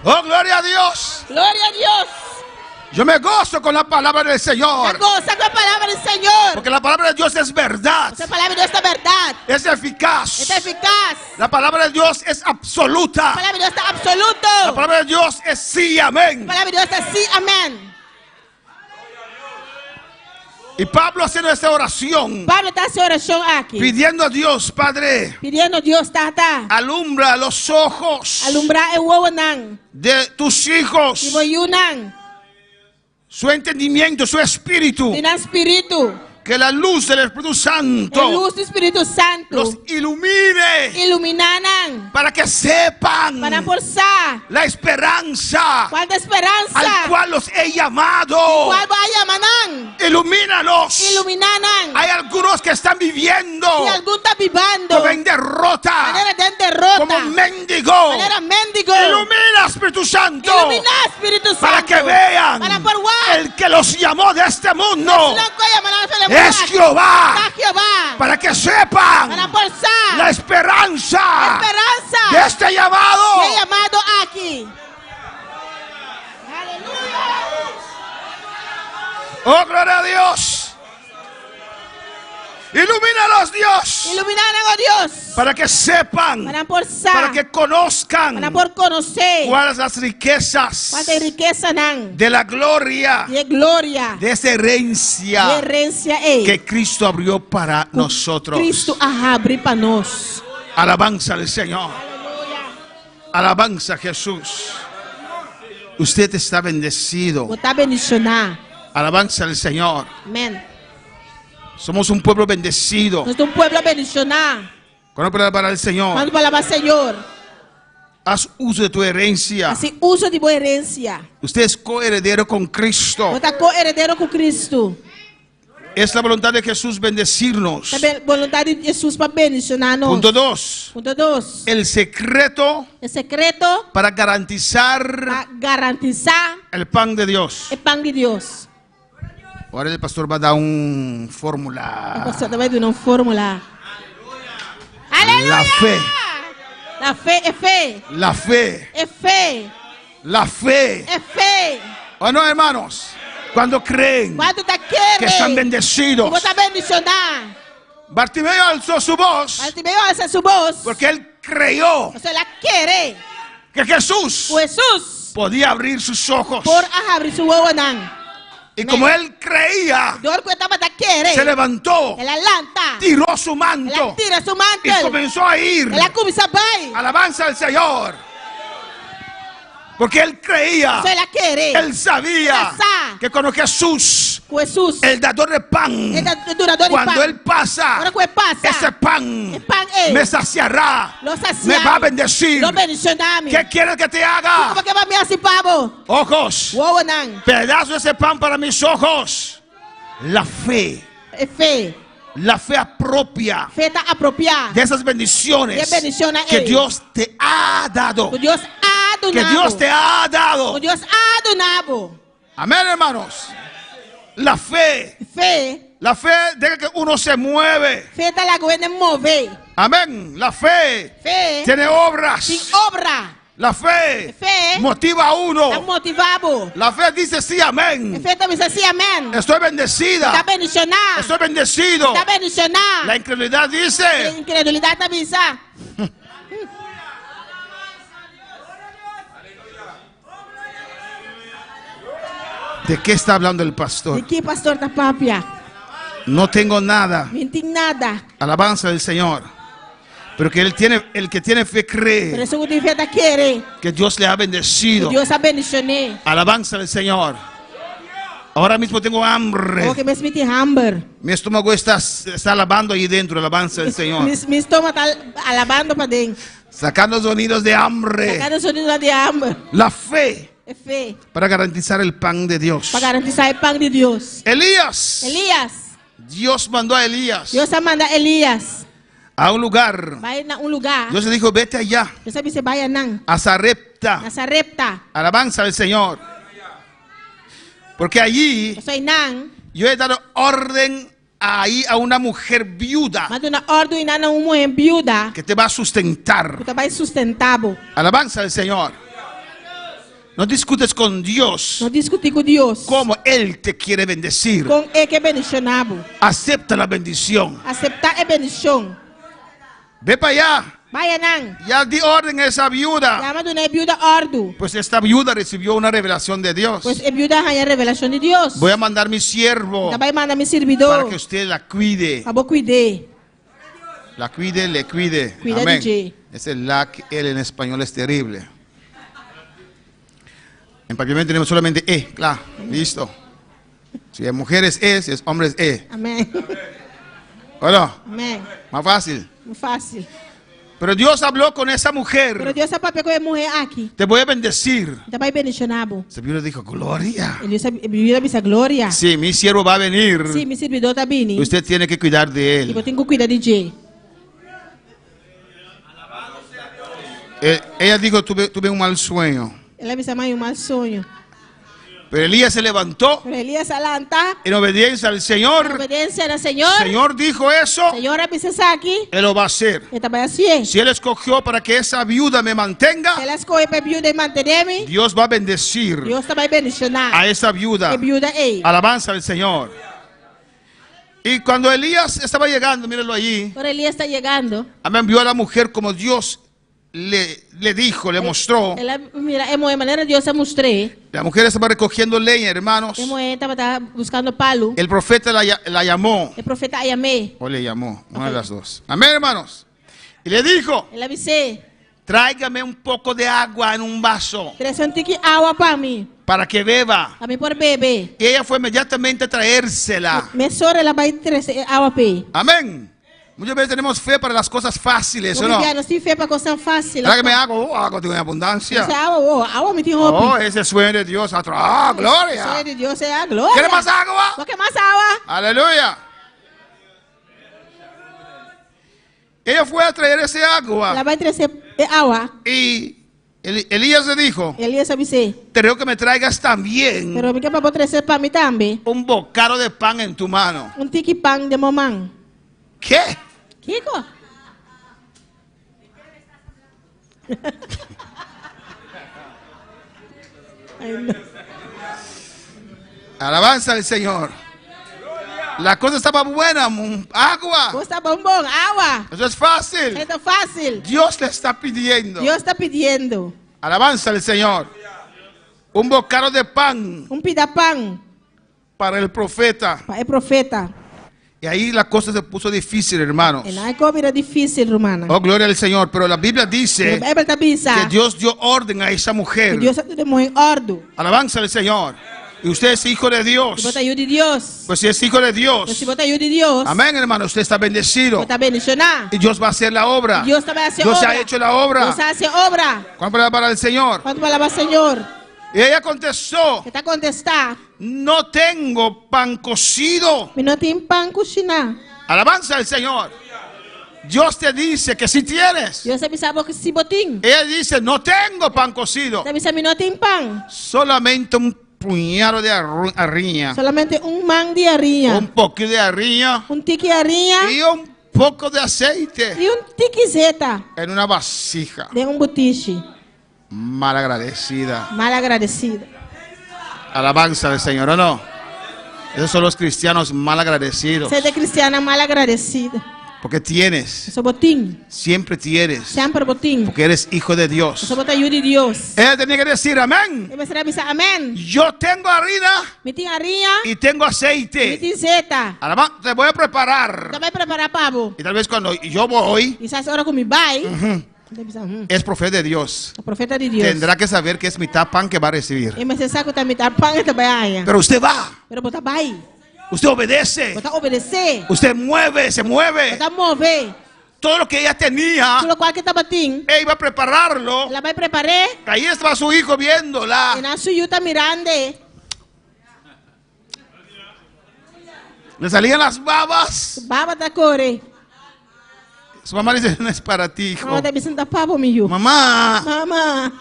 Oh, gloria a Dios. Gloria a Dios. Yo me gozo con la palabra del Señor. Mi ta gosa ku e palabra di Señor. Porque la palabra de Dios es verdad. E palabra di Dios ta bèrdat. Es eficaz. E ta efikas. La palabra de Dios es absoluta. E palabra di Dios ta absoluto. La palabra de Dios es sí, amén. E palabra di Dios ta sí, amèn. Y Pablo haciendo esta oración. Pablo ta hasi e orashon aki. Pidiendo a Dios, Padre. Pidiendo Dios, Tata. Alumbra los ojos. Alumbra e wowonan. De tus hijos. Di bo yunan. Su entendimiento, su espíritu. Di nan spiritu. Que la luz del Espíritu Santo. E lus di Spiritu Santu. Los ilumine. Iluminá nan. Para que sepan. Pa nan por sa. La esperanza. Kual ta e speransa. Al cual los he llamado. Di kual bo a yama nan. Ilumínalos. Iluminá nan. Hay algunos que están viviendo. Tin algun ta bibando. Como en derrota. Manera den derrota. Como mendigo. Manera mendigo. Ilumina, Espíritu Santo. Iluminá, Spiritu Santu. Para que vean. Pa nan por wak. El que los llamó de este mundo. Esun ku a yama nan for di e Es Jehová. Ta Jehová. Para que sepan. Pa nan por sa. La esperanza. Speransa. De este llamado. Di e yamado aki. Aleluya. Oh, gloria a Dios. Ilumínalos, Dios. Iluminá nan, oh Dios. Para que sepan. Pa nan por sa. Para que conozcan. Pa nan por konosé. Cuáles las riquezas. Kua ta e rikesanan. De la gloria. Di e gloria. De esa herencia. Di e herensia ei. Que Cristo abrió para nosotros. Cristo a habri pa nos. Alabanza al Señor. Alabanza a Jesús. Usted está bendecido. Bo ta bendishoná. Alabanza al Señor. Amèn. Somos un pueblo bendecido. Nos ta un pueblo bendishoná. ¿Cuándo para alabar al Señor? Kuantu pa alabá Señor? Haz uso de tu herencia. Hasi uso di bo herensia. Usted es coheredero con Cristo. Bo ta ko-heredero ku Kristu. Es la voluntad de Jesús bendecirnos. Ta boluntat di Hesus pa bendishoná nos. Punto 2. Punto dos. El secreto E sekreto para garantizar pa garantisá el pan de Dios. e pan di Dios. Ahora el pastor va a dar un E fórmula. pastor ta bai duna un fórmula. Aleluya! La fe. La fe, e fe, La fe. e fe, La fe. e fe. ¿O no, hermanos? Cuando creen Kuantu ta kere que están bendecidos. ku bo ta bendishoná. Bartimeo alzó su voz Bartimeo a alsa su bos. porque él creyó Pasobra el a kere que Jesús ku Hesus podía abrir sus ojos. por a habri su wowonan. Y como él creía, Dor ku e tabata kere, se levantó, el a lanta, tiró su el a manto tira su y mantel, comenzó a ir. el a kuminsá bai. Alabanza al Señor. Porque él creía, Pasobra el a kere, él sabía El sa. que cuando Jesús, ku Hesus, el dador de pan, e ta e dunador di cuando pan, él pasa, ora ku e pasa, ese pan e pan ei me saciará, lo sasia me va a mi, bendecir. lo bendishoná mi. ¿Qué quieres que te haga? Kiko bo ke pa mi hasi pa bo? Ojos, Wowonan, pedazo de ese pan para mis ojos. La fe, e fe, la fe apropia fe ta apropiá de esas bendiciones De bendicionnan que ei. Dios te ha dado. Ku Dios a Que duna bo. Dios te ha dado. Ku Dios a duna bo. Amén, hermanos. La fe, Fe, la fe deja que uno se mueve. fe ta laga hende move. Amén. La fe Fe tiene obras. tin obra. La fe Fe motiva a ta uno. motivá bo. La fe dice sí, amén. E fe ta bisa sí, amèn. Estoy Ta bendecida. bendishoná. Estoy bendecido. Ta bendishoná. La incredulidad dice, Inkredulidat ta bisa. ¿de qué está hablando el pastor? Di ki pastor ta papia? No tengo nada. Mi no tin nada. Alabanza del Señor. Pero que él tiene, el que tiene fe Pero cree esun ku tin fe ta kere. que Dios le ha bendecido. Dios a bendishon'é. Alabanza del Señor. Ahora mismo tengo hambre. Awor mes mi tin hamber. Mi estómago está, está alabando ahí dentro. Alabanza del Señor. Mi, mi stoma ta alabando paden. Sacando sonidos de hambre. Sakando sonido di hamber. La fe E fe. para garantizar el pan de Dios. Pa garantisá e pan di Dios. Elías. Elías. Dios mandó a Elías Dios a manda Elías. a un lugar. Bai na un lugá. Dios le dijo, vete allá, Dios a bis'é bai einan. a Sarepta. Na Sarepta. Alabanza al Señor. Porque allí Pasobra einan. yo he dado orden ahí a una mujer viuda M'a duna òrdu einan na un muhé biuda. que te va a sustentar. Ku ta bai sustentá bo. Alabanza al Señor. No discutes con Dios No diskutí ku Dios. cómo Él te quiere bendecir. Kon e ke bendishoná bo. Acepta la bendición. Aseptá e bendishon. Ve para allá. Bai einan. Ya di orden a esa viuda. Ya m'a duna e biuda òrdu. Pues esta viuda recibió una revelación de Dios. Pues e biuda a haña revelashon di Dios. Voy a mandar mi siervo Mi ta bai manda mi sirbidó. para que usted la cuide. Pa bo kuid'é. La cuide, le cuide. Cuida Amén. di dje. Ese la, L en español es terrible. En papiamento tenemos solamente E, claro, listo. Si es mujeres E, si es hombres E. Amèn. Hola, Amèn. más fácil. Fásil. Pero Dios habló con esa Pero mujer. Dios a papia ku e muhé aki. Te voy a bendecir. Mi ta bai bendishoná bo. Esa viuda dijo, gloria. E biuda a bisa gloria. Sí, mi siervo va a venir. Sí, mi sirbidó ta bini. Usted tiene que cuidar de I bo él. tin ku kuida di dje. Eh, ella dijo, tuve, tuve un mal sueño. El a bisa m'a haña un mal soño. Pero Elías se levantó Pero Elías a lanta. en obediencia al Señor. Obedensia na Señor. Señor dijo eso, Señor a bisa esaki. Él lo va a hacer. E ta bai hasié. Si Él escogió para que esa viuda me mantenga, El a skohe pa e biuda ei mantené mi. Dios va a bendecir Dios ta bai bendishoná a esa viuda. e biuda ei. Alabanza al Señor. Y cuando Elías estaba llegando, mírenlo allí, Ora Elías ta yegando. amén, vio a la mujer como Dios le, le dijo, le mostró. El a mira e muhé manera Dios a mustr'é. La mujer estaba recogiendo leña, hermanos. E muhé tabata buskando palu. El profeta la, la llamó, E profeta a yam'é. o le llamó, una de las dos. Amén, hermanos. Y le dijo, El a bis'é, tráigame un poco de agua en un vaso. Trese un tiki awa pa mi. Para que beba. Pa mi por bebe. Y ella fue inmediatamente a traérsela. Mesora el a bai trese e awa p'e. Amén. Muchas veces tenemos fe para las cosas fáciles, ¿o no? Hopi bia nos tin fe pa kosnan fásil. ¿Verdad que me hago? Oh, agua tengo en abundancia. Ese awa, oh, awa mi tin hopi. Oh, ese sueño de Dios. Ah, gloria. Sueño di Dios e ah, gloria. ¿Quiere más agua? Bo ke mas awa? Aleluya. Ella fue a traer ese agua. El a bai trese e awa. Y Elías le dijo, Elías a bis'é. Te ruego que me traigas también Pero mi ke pa bo trese pa mi tambe. un bocado de pan en tu mano. Un tiki pan den bo man. ¿Qué? Kiko? Ay, no. Alabanza al Señor. La cosa estaba buena, agua. Kos ta bon bon, awa. Eso es fácil. E ta fácil. Dios le está pidiendo. Dios ta pidiendo. Alabanza al Señor. Un bocado de pan. Un pida pan. Para el profeta. Pa e profeta. Y ahí la cosa se puso difícil, hermanos. Einan e kos a bira difísil, rumannan. Oh, gloria al Señor. Pero la Biblia dice Pero Bijbel ta bisa que Dios dio orden a esa mujer. ku Dios a duna e muhé òrdu. Alabanza al Señor. Y usted es hijo de Dios. I bo ta yu di Dios. Pues si es hijo de Dios. Pues si bo ta yu di Dios. Amén, hermano. Usted está bendecido. Bo ta bendishoná. Y Dios va a hacer la obra. Dios ta bai hasi Dios obra. ha hecho la obra. Dios a hasi obra. ¿Cuánto palabra para el Señor? Kuantu palabra Señor? Y ella contestó. E ta kontestá. No tengo pan cocido. Mi no tin pan kushiná. Alabanza al Señor. Dios te dice que si tienes. Dios ta bisa bo ku si bo tin. Ella dice, no tengo pan cocido. E ta bisa mi no tin pan. Solamente un puñado de harina. Solamente un man di hariña. Un poquito de harina. Un tiki hariña. Y un poco de aceite. Y un tiki zeta. En una vasija. Den un butishi. Malagradecida. Malagradecida. Alabanza al Señor, ¿o no? Esos son los cristianos malagradecidos. Esei ta kristiannan malagradesido. Porque tienes. Pasobra bo tin. Siempre tienes. Semper bo tin. Porque eres hijo de Dios. Pasobra bo ta yu di Dios. Ella tenía que decir amén. E mester a bisa amén. Yo tengo harina. Mi tin hariña. Y tengo aceite. Mi tin zeta. Alaba, te voy a preparar. Mi ta bai prepará pa bo. Y tal vez cuando yo voy. Kisas ora ku mi bai. Es profeta de Dios. Ta profeta di Dios. Tendrá que saber que es mitad pan que va a recibir. E mester sa ku ta mitar pan e ta bai haña. Pero usted va. Pero bo ta bai. Usted obedece. Bo ta obedesé. Usted mueve, se mueve. Bo ta move. Todo lo que ella tenía. Tur lokual ku e tabatin. Ella iba a prepararlo. El a bai prepar'é. Ahí estaba su hijo viéndola. E nan su yu ta mirand'e. Le salían las babas. Su baba ta kore. Su mamá dice, no es para ti, hijo. Mama ta bisa, no ta pa bo, mi yu. Mamá. Mama.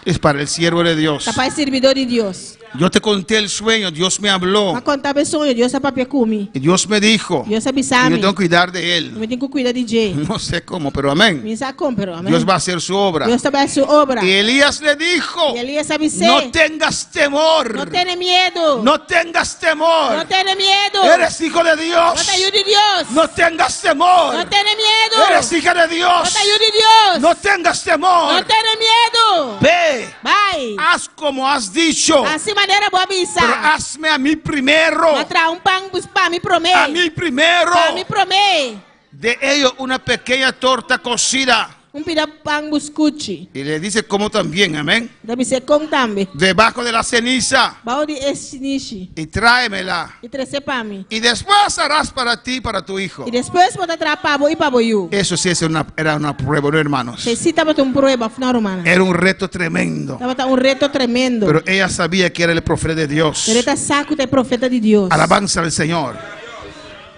Es para el siervo de Dios. Ta pa e sirbidó di Dios. Yo te conté el sueño, Dios me habló. M'a konta bo e soño, Dios a papia ku mi. Y Dios me dijo. Dios a bisa mi. Yo tengo que cuidar de él. Mi tin ku kuida di dje. No sé cómo, pero amén. Mi sa kon, pero amén. Dios va a hacer su obra. Dios ta bai hasi su obra. Y Elías le dijo. Y Elías a bis'é. No tengas temor. No tene miedu. No tengas temor. No tene miedu. Eres hijo de Dios. Bo ta yu di Dios. No tengas temor. No tene miedu. Eres hija de Dios. Bo ta yu di Dios. No tengas temor. No tene miedu. Ve. Bai. Haz como has dicho. Hasi manera bo a bisa. Pero hazme a mí primero. Ma traha un pan pa mi promé. A mí primero. Pa mi promé. De ello una pequeña torta cocida. Un pida pan buskuchi. Y le dice cómo también, amén. Ta bis'é kon tambe. Debajo de la ceniza. Bou di e shinishi. Y tráemela. I tres'é pa mi. Y después harás para ti y para tu hijo. I despues bo ta traha pa bo i pa bo yu. Eso sí es una, era una prueba, ¿no, hermanos? Esei sí tabata un prueba, òf no, rumannan? Era un reto tremendo. Tabata un reto tremendo. Pero ella sabía que era el profeta de Dios. Pero e ta sa ku ta e profeta di Dios. Alabanza al Señor.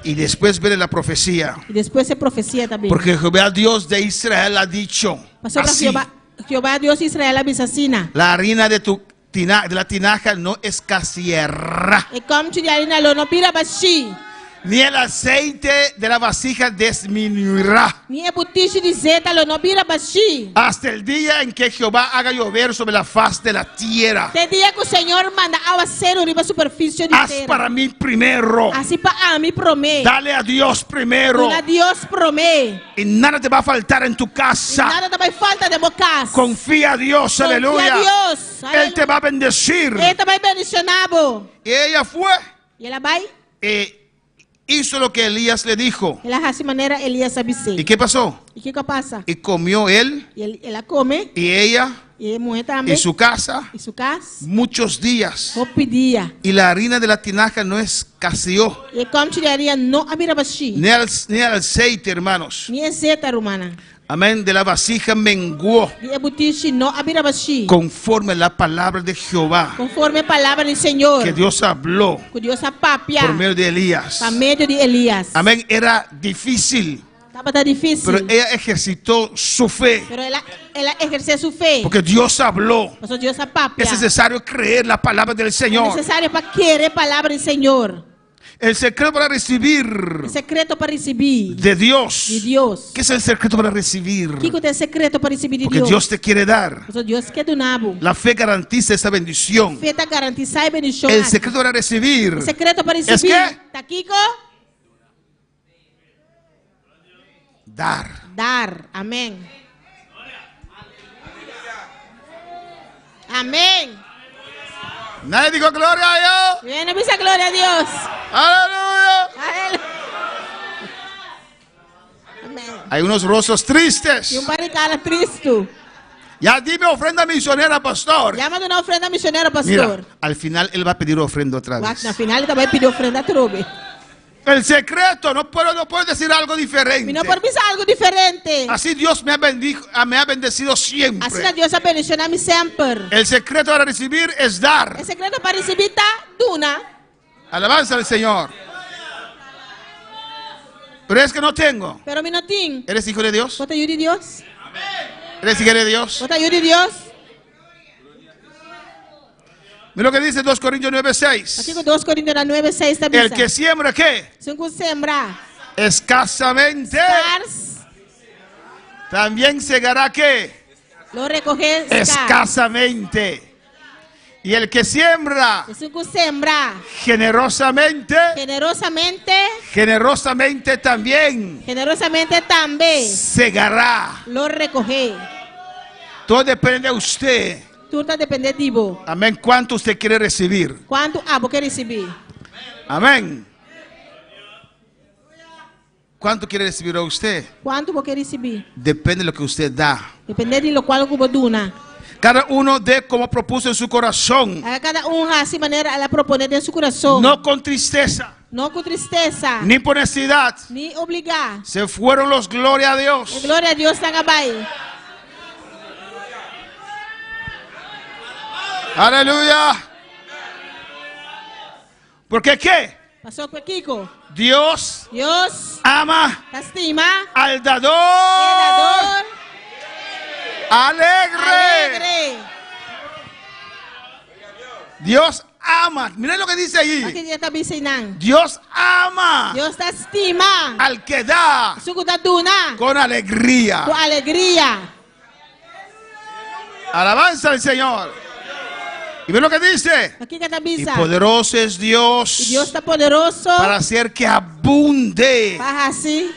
Y después viene la profecía. Y despues e profecia ta bini. Porque Jehová Dios de Israel ha dicho. Pasobra Así, Jehová, Jehová Dios di Israel a bisa asina. La harina de tu tina, de la tinaja no escaseará. E komchi di harina lo no bira bashí. Ni el aceite de la vasija disminuirá. Ni e butishi di zeta lo no bira bashí. Hasta el día en que Jehová haga llover sobre la faz de la tierra. Te dia ku Señor manda awaseru riba superfisio di Haz tera. para mí primero. Hasi pa ami promé. Dale a Dios primero. Duna Dios promé. Y nada te va a faltar en tu casa. I nada ta bai falta den bo kas. Confía a Dios, Confía aleluya. a Dios, Él te va a bendecir. E ta bai bendishoná bo. Y ella fue. I el a bai. Eh, Hizo lo que Elías le dijo. El a hasi manera Elías a bis'é. ¿Y qué pasó? I kiko a pasa? Y comió él I el, el a kome, y ella i e muhé tambe, y su casa i su kas, muchos días. hopi dia. Y la harina de la tinaja no escaseó, I e kòmchi di haria no a bira bashí, ni el, ni el aceite, hermanos. ni e zeta, rumannan, Amén. De la vasija menguó di e butishi no a bira bashí, conforme a la palabra de Jehová konforme e palabra di Señor, que Dios habló ku Dios a papia por medio de Elías. pa medio di Elías. Amén. Era difícil, Tabata difísil, pero ella ejercitó su fe pero el a, el a ehersé su fe, porque Dios habló. pasobra Dios a papia. Es necesario creer la palabra del Ta Señor. nesesario pa kere palabra di Señor. El secreto para recibir E sekreto pa risibí de Dios. di Dios. ¿Qué es el secreto para recibir? Kiko ta e sekreto pa risibí di Porque Dios? Dios te quiere dar. Pasobra Dios ke duna bo. La fe garantiza esa bendición. Fe ta garantisá e bendishon El aki. secreto para recibir E sekreto pa es risibí que ta kiko? dar. Dar. Amén. Amén. Nadie dijo gloria a Dios. Bien, bisa gloria a Dios. Aleluya. Aleluya. Amén. Hay unos rostros tristes. I un par di kara tristu. Ya dime ofrenda misionera, pastor. Ya mi a duna ofrenda misionero, pastor. Mira, al final él va a pedir ofrenda otra Wak, vez. na final e ta bai pidi ofrenda atrobe. El secreto, no puedo, no puedo decir algo diferente. Mi no por bisa algu diferente. Así Dios me ha, bendijo, ah, me ha bendecido siempre. Asina Dios a bendishoná mi semper. El secreto para recibir es dar. E sekreto pa risibí ta duna. Alabanza al Señor. Pero es que no tengo. Pero mi no tin. ¿Eres hijo de Dios? Bo ta yu di Dios? ¿Eres hijo de Dios? Bo ta yu di Dios? Mira lo que dice 2 Corintios 9, 6. Aki ku 2 Corintionan 9, 6 ta bisa. El que siembra, ¿qué? Esun ku sembra. Escasamente. Skars. También segará, ¿qué? Lo rekohé skars. Escasamente. Y el que siembra. Esun ku sembra. Generosamente. Generosamente. Generosamente también. Generosamente tambe. Segará. Lo rekohé. Todo depende de usted. Tur ta dependé di bo. Amén. ¿Cuánto usted quiere recibir? Kuantu abo ke risibí? Amén. ¿Cuánto quiere recibir usted? Kuantu bo ke risibí? Depende de lo que usted da. Dependé di lokual ku bo duna. Cada uno dé como propuso en su corazón. Laga kada un hasi manera el a proponé den su kurason. No con tristeza. No ku tristesa. Ni por necesidad. Ni obligá. Se fueron los gloria a Dios. E gloria a Dios nan a bai. Aleluya. Porque qué? Pasó ku kiko? Dios Dios ama ta stima al dador, e dador alegre. alegre. Dios ama. Miren lo que dice allí. Aki e ta bisa einan. Dios ama Dios ta stima al que da esun ku ta duna con alegría. ku alegria. Alabanza al Señor. Y ven lo que dice. Kiko e ta Y bisa. poderoso es Dios. I Dios ta poderoso para hacer que abunde pa hasi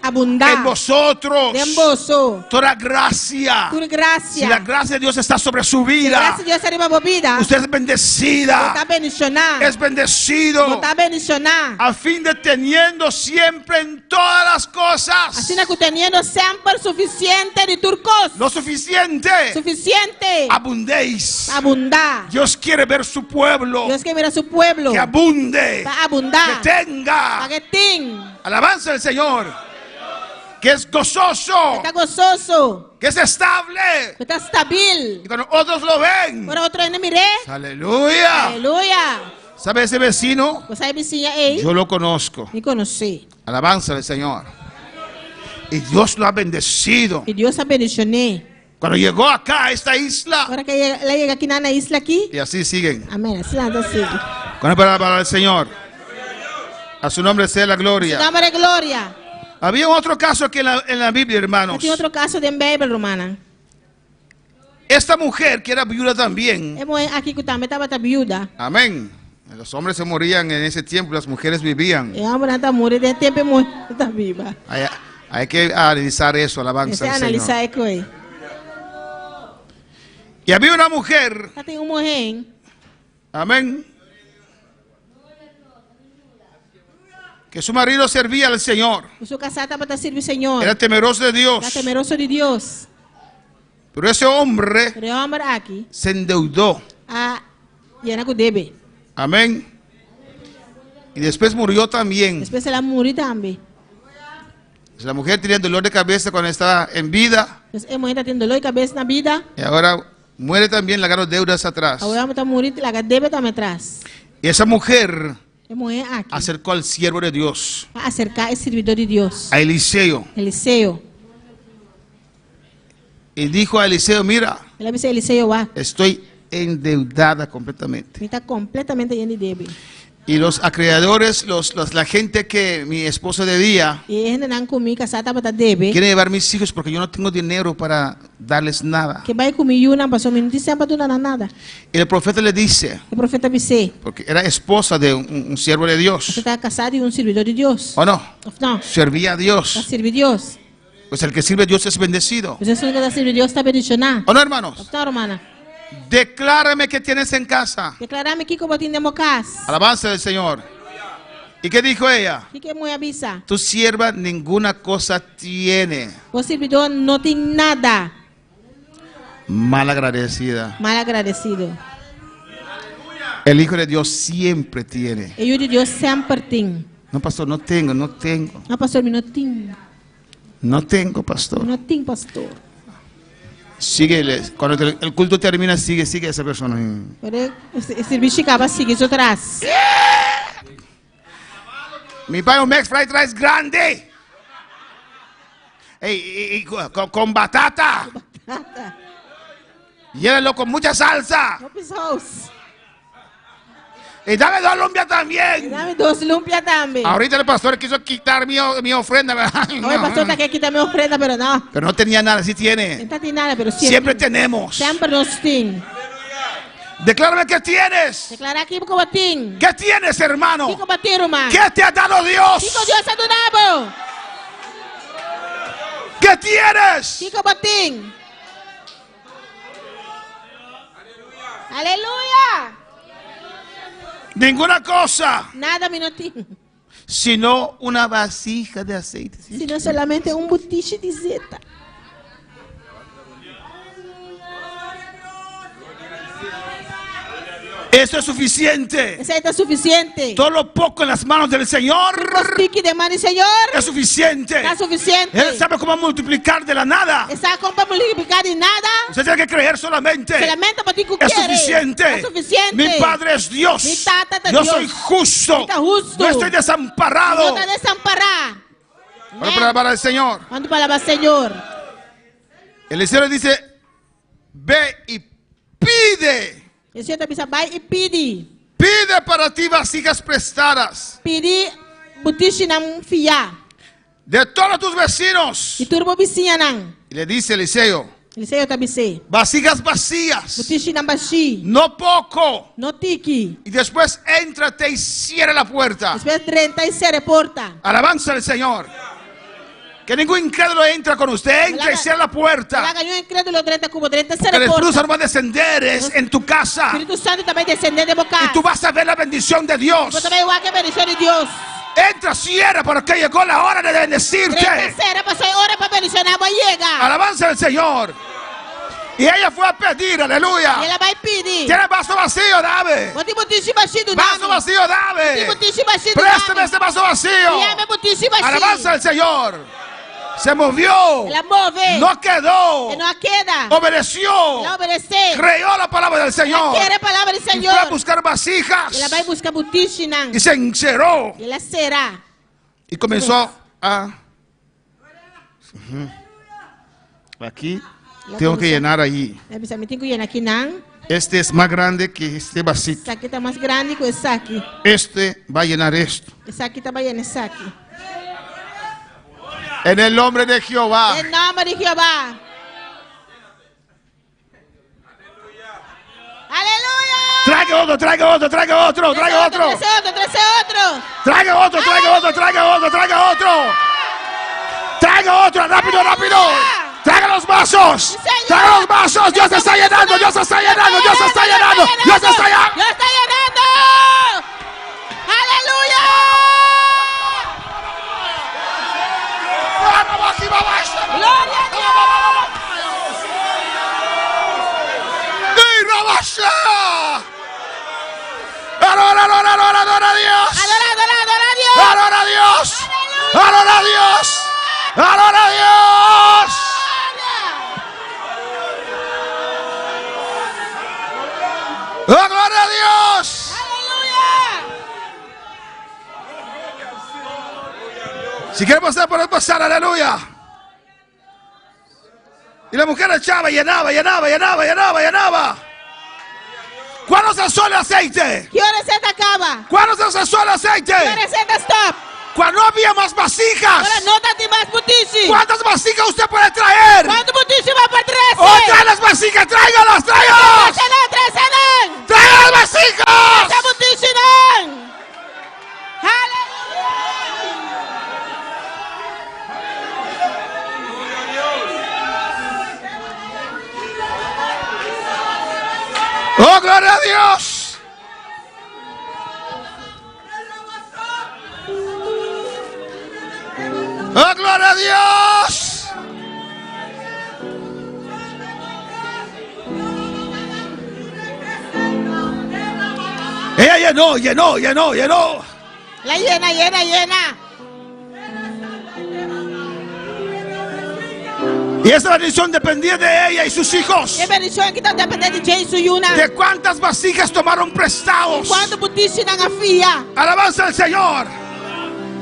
abundá en vosotros den boso toda gracia. Tur gracia. Si la gracia de Dios está sobre su Si vida, gracia di Dios ta riba bo bida, usted es bendecida. Bo ta bendishoná. Es bendecido. Bo ta bendishoná. A fin de teniendo siempre en todas las cosas. Asina ku teniendo semper sufisiente di tur kos. Lo suficiente. Sufisiente. Abundéis. Abundá. Dios quiere ver su pueblo. Dios ke mira su pueblo. Que abunde. Pa abundá. Que tenga. Pa ke tin. Alabanza al Señor. Que es gozoso. Ku ta gososo. Que es estable. Ku ta stabil. Y cuando otros lo ven. Ora otro hende mir'é. Aleluya. Aleluya. ¿Sabe ese vecino? Bo sa e bisiña ei? Yo lo conozco. Mi konosé. Alabanza al Señor. Y Dios lo ha bendecido. I Dios a bendishoné. Cuando llegó acá a esta isla. Ora ku el a yega aki na isla aki. Y así siguen. Amén. Asina nan ta sigui. Con para alabar al Señor. A su nombre sea la gloria. Su nombre gloria. Había otro caso aquí en la, en la Biblia, hermanos. Tin otro caso den Bijbel, rumannan. Esta mujer que era viuda también. E muhé aki ku tambe tabata viuda. Amén. Los hombres se morían en ese tiempo, las mujeres vivían. E hòmbernan ta muri den e tempu e muhé ta biba. Hay, hay que analizar eso, alabanza Mester al Señor. analisá e koi. Y había una mujer. Tatin un muhé. Amén. Que su marido servía al Señor. Ku su kasá tabata sirbi Señor. Era temeroso de Dios. Era temeroso di Dios. Pero ese hombre Pero e hòmber aki se endeudó. a yena ku debe. Amén. Y después murió también. Despues el a muri tambe. La mujer tenía dolor de cabeza cuando estaba en vida. Pues e muhé ta tin doló di kabes na bida. Y ahora muere también, lagando deudas atrás. Awor e hòmber ta muri laga debe tambe atras. Y esa mujer E muhé aki acercó al siervo de Dios, a aserká e sirbidó di Dios, a Eliseo, Eliseo. Y dijo a Eliseo, mira, El a bisa Eliseo, Wak, estoy endeudada completamente. mi ta kompletamente yen di debe. Y los acreedores, los, los- la gente que mi esposo debía, I e hendenan ku mi kasá tabata debe, quieren llevar mis hijos porque yo no tengo dinero para darles nada. ke bai ku mi yunan pasobra mi no tin sèn pa duna nan nada. Y el profeta le dice, E profeta bis'é, porque era esposa de un, un siervo de Bo Dios, ta kasá di un sirbidó di Dios. ¿o no? Òf no? Servía a Ta Dios. sirbi Dios. Pues el que sirve a Dios es bendecido. Pues esun ku ta sirbi Dios ta bendishoná. ¿O no, hermanos? Òf no, rumannan? Declárame qué tienes en casa. Deklará mi kiko bo tin den bo kas. Alabanza del Señor. ¿Y qué dijo ella? Kiko e muhé a bisa? Tu sierva ninguna cosa tiene. Bo sirbidó no tin nada. Malagradecida. Malagradesido. El Hijo de Dios siempre tiene. E Yu di Dios semper tin. No, pastor, no tengo, no tengo. No, pastor, mi no tin. No tengo, pastor. No tin, pastor. Síguele. Cuando el culto termina, sigue, sigue a esa persona. Ora e sirbishi kaba, sigui su tras. Mi pai un Max Fried Rice grande. Ey, y, y con, con batata. Batata. Llénalo con mucha salsa. Hopi saus. Y dame dos lumpias también. Dame dos lumpia tambe. Ahorita el pastor quiso quitar mi, mi ofrenda. ¿verdad? Awor e pastor ta ke kita mi ofrenda, pero no. Pero no tenía nada, sí tiene. No ta tin nada, pero siempre. Siempre tenemos. Semper nos tin. Declárame qué tienes. Deklará kiko bo tin. ¿Qué tienes, hermano? Kiko bo tin, ruman? ¿Qué te ha dado Dios? Kiko Dios a duna bo? ¿Qué tienes? Kiko bo tin? Aleluya! Ninguna cosa. Nada mi no tin. Sino una vasija de aceite. Sino solamente un butishi di zeta. Eso es suficiente. Esei ta sufisiente. Todo lo poco en las manos del Señor. Tur tiki den man di Señor. Es suficiente. Ta sufisiente. Él sabe cómo multiplicar de la nada. E sa kon pa multipliká di nada. Usted tiene que creer solamente. Solamente bo tin ku Es kere. suficiente. Ta sufisiente. Mi Padre es Dios. Mi Tata ta Yo Dios. soy justo. Mi ta hustu. No estoy desamparado. No ta desampará. Ahora para alabar al Señor. Kuantu pa alabá Señor. Eliseo le dice, ve y pide. Eliseo ta bisa, Bai i pidi. Pide para ti vasijas prestadas. Pidi butishinan fiá. De todos tus vecinos. Di tur bo bisiñanan. Y le dice Eliseo. Eliseo ta bis'é. Vasijas vacías. Butishinan bashí. No poco. No tiki. Y después éntrate y cierra la puerta. Despues drenta i sera e porta. Alabanza al Señor. Que ningún incrédulo entra con usted. Entra y cierra la puerta. Laga niun incrédulo drenta ku bo, drenta sera Que el e Espíritu porta. Santo va a descender es en tu casa. Spiritu Santu ta bai desendé den bo kas. Y tú vas a ver la bendición de Dios. Bo ta bai wak e bendishon di Dios. Entra, cierra, porque llegó la hora de bendecirte. Drenta, sera, pasobra e ora pa bendishoná bo a yega. Alabanza al Señor. Y ella fue a pedir, aleluya. Y el a bai pidi. Tiene vaso vacío, dame. Bo tin butishi bashí, dunami. Vaso vacío, dame. Bo tin butishi bashí, dunami. Préstame este vaso vacío. Fiame butishi bashí. Alabanza al Señor. Se movió. El a move. No quedó. E no a keda. Obedeció. El a obedesé. Creyó la palabra del Señor. El a kere palabra di Y Señor. fue a buscar vasijas. El a bai buska butishinan. Y se encerró. Y el a sera. Y comenzó a. Aquí tengo que llenar allí. El a bisa, mi tin ku yena akinan. Este es más grande que este vasito. Esaki ta mas grandi ku esaki. Este va a llenar esto. Esaki ta bai yena esaki. En el nombre de Jehová. Den nomber di Jehová. Aleluya. Traiga otro, traiga otro, traiga otro, traiga otro. Trese otro, trese otro. Traiga otro, traiga otro, traiga otro, traiga otro. Traiga otro, rápido, rápido. Traiga los vasos. Traiga los vasos. Dios está llenando, Dios está llenando, Dios está llenando, Dios está llenando. Dios está llenando. Aleluya. Gloria a Dios. Adora, adora, adora, adora a Dios. Adora, adora, adora a Dios. Adora a Dios. Adora a Dios. Adora a Dios. ¡Oh, gloria a Dios! Aleluya. Si queremos pasar, podemos pasar, aleluya. Y la mujer echaba, llenaba, llenaba, llenaba, llenaba, llenaba. ¿Cuándo se cesó el aceite? Ki ora zeta a kaba? ¿Cuándo se cesó el aceite? Ki ora zeta a stòp? Cuando no había más vasijas. Ora no tabatin mas butishi. ¿Cuántas vasijas usted puede traer? Kuantu butishi bo por trese? ¡Oh, trae las vasijas! ¡Tráigalas, tráigalas! Trese nan, trese nan. ¡Traiga las vasijas! Trese butishinan. Aleluya. ¡Oh, gloria a Dios! ¡Oh, gloria a Dios! Ella llenó, llenó, llenó, llenó. El a yena, yena, yena. Y esa bendición dependía de ella y sus hijos. E bendishon aki ta dependé di dje i su yunan. De cuántas vasijas tomaron prestados. Kuantu butishi nan a fia. Alabanza al Señor.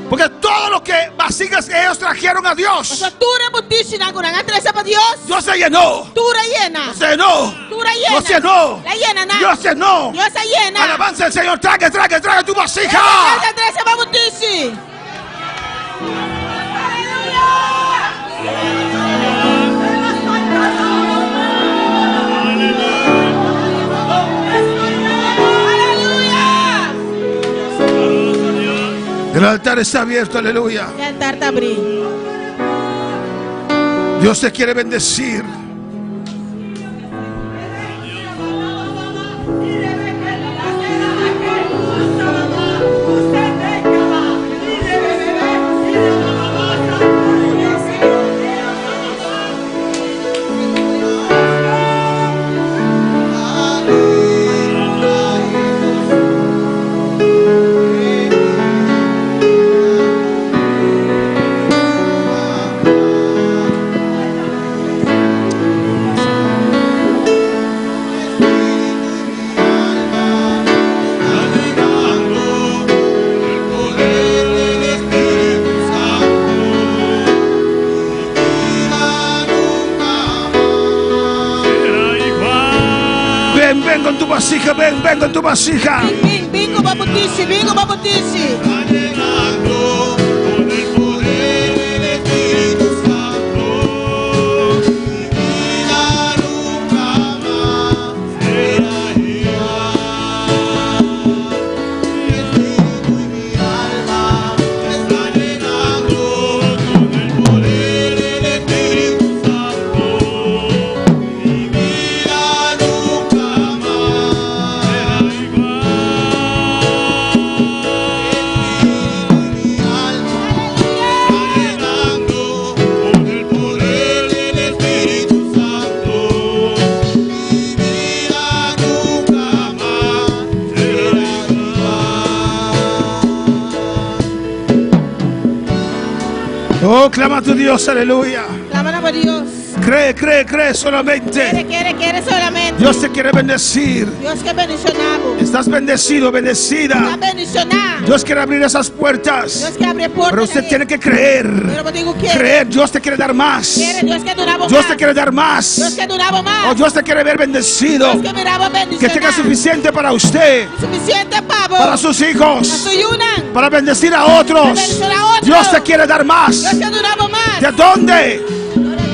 Porque todo lo que vasijas que ellos trajeron a Dios, Pasobra tur e butishinan ku nan a trese pa Dios. Dios se llenó. Tur a yena. Dios se llenó. Tur a yena. Dios llenó. El a yena nan. Dios llenó. Dios a yena. Alabanza al Señor. Trae, trae, trae tu vasija. Trese, trese bo butishi. El altar está abierto, aleluya. E altar ta habrí. Dios te quiere bendecir. Ven, ven con tu vasija, ven, ven con tu vasija. Bin, bin ku bo butishi, bin ku bo butishi. Oh, clama a tu Dios, aleluya. Sklama na bo Dios. Cree, cree, cree solamente. Kere, kere, kere solamente. Dios te quiere bendecir. Dios ke bendishoná bo. Estás bendecido, Bo ta bendecida. bendishoná. Dios quiere abrir esas puertas. Dios ke habri porta. Pero usted tiene que creer. Pero bo tin ku kere. Creer, Dios te quiere dar más. Kere, Dios ke duna bo Dios mas. te quiere dar más. Dios ke duna bo mas. Oh, Dios te quiere ver bendecido. Dios ke mira bo Que bendishoná. tenga suficiente para usted, Sufisiente pa bo. para sus hijos, Pa su yunan. para bendecir a otros. Pa bendishoná otro. Dios te quiere dar más. Dios ke duna bo mas. ¿De dónde?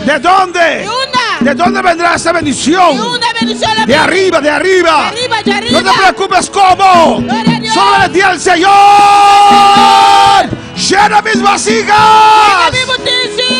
¿De dónde? Di unda? ¿De dónde vendrá esa bendición? Di unda bendishon lo De bini? arriba, de arriba. Di ariba, di ariba. No te preocupes cómo. Gloria a Dios. Solo le di al Señor. Llena mis vasijas. Llena mi butishi.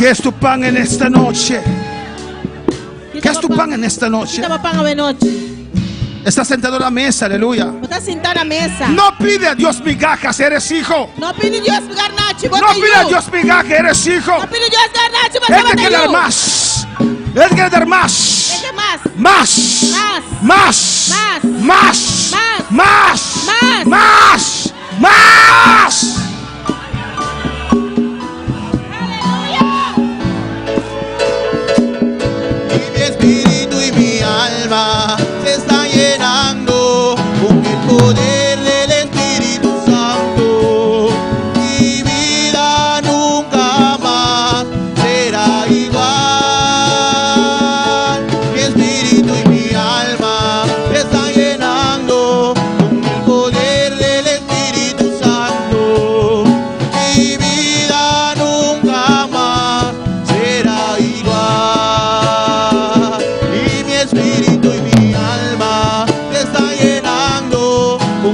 ¿Qué es tu pan en esta noche? ¿Qué es tu pan en esta noche? Kiko ta bo pan awe nochi? Estás sentado a la mesa, aleluya. Bo ta sintá na mesa. No pide a Dios migajas, eres hijo. No pidi Dios garnachi, No pide a Dios migajas, eres hijo. No pidi Dios garnachi, bo Él te ta quiere dar yu. más. Él te quiere dar más. E ke mas. Más. Mas. Más. Mas. Más. Mas. Más. Mas. Más. Más. Y mi espíritu y mi alma se están llenando con el poder del Espíritu Santo. Mi vida nunca más será igual. Mi espíritu y mi alma se están llenando con el poder del Espíritu Santo. Mi vida nunca más será igual. Y mi espíritu y mi alma se están llenando con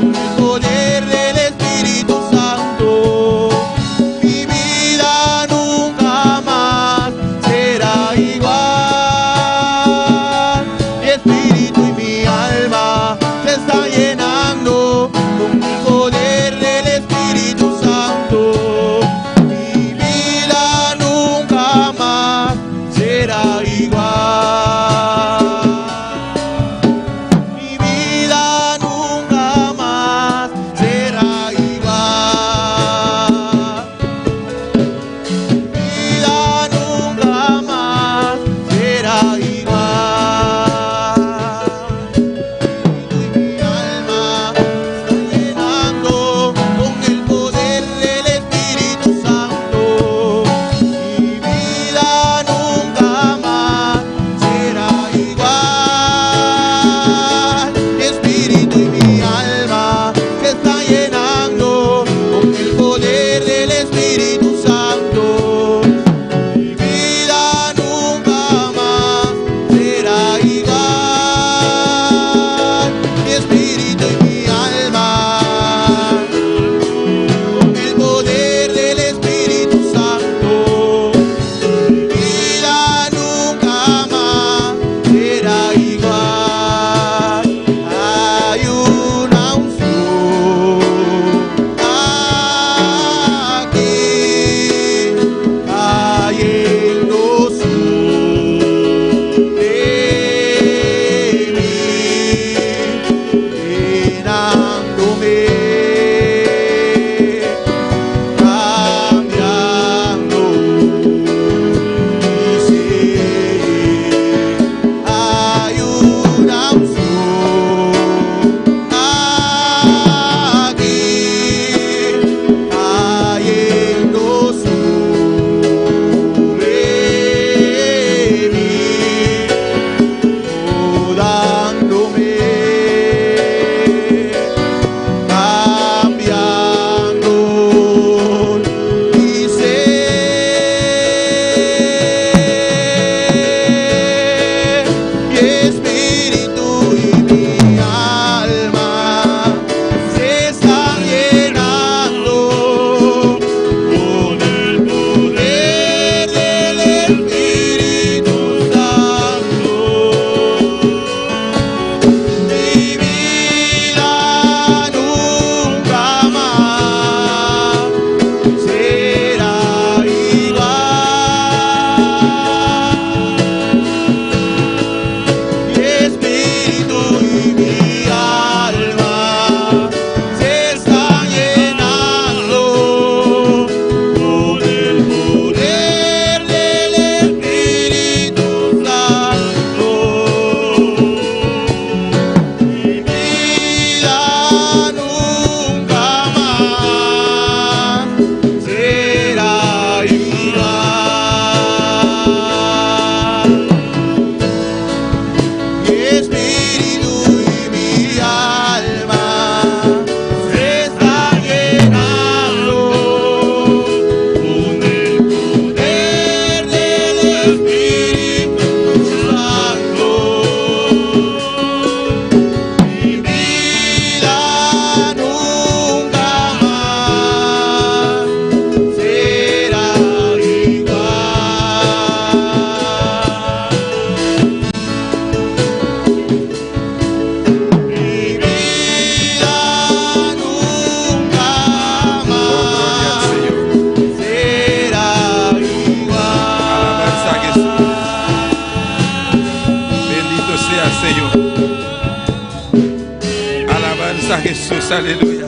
sea Jesús, aleluya.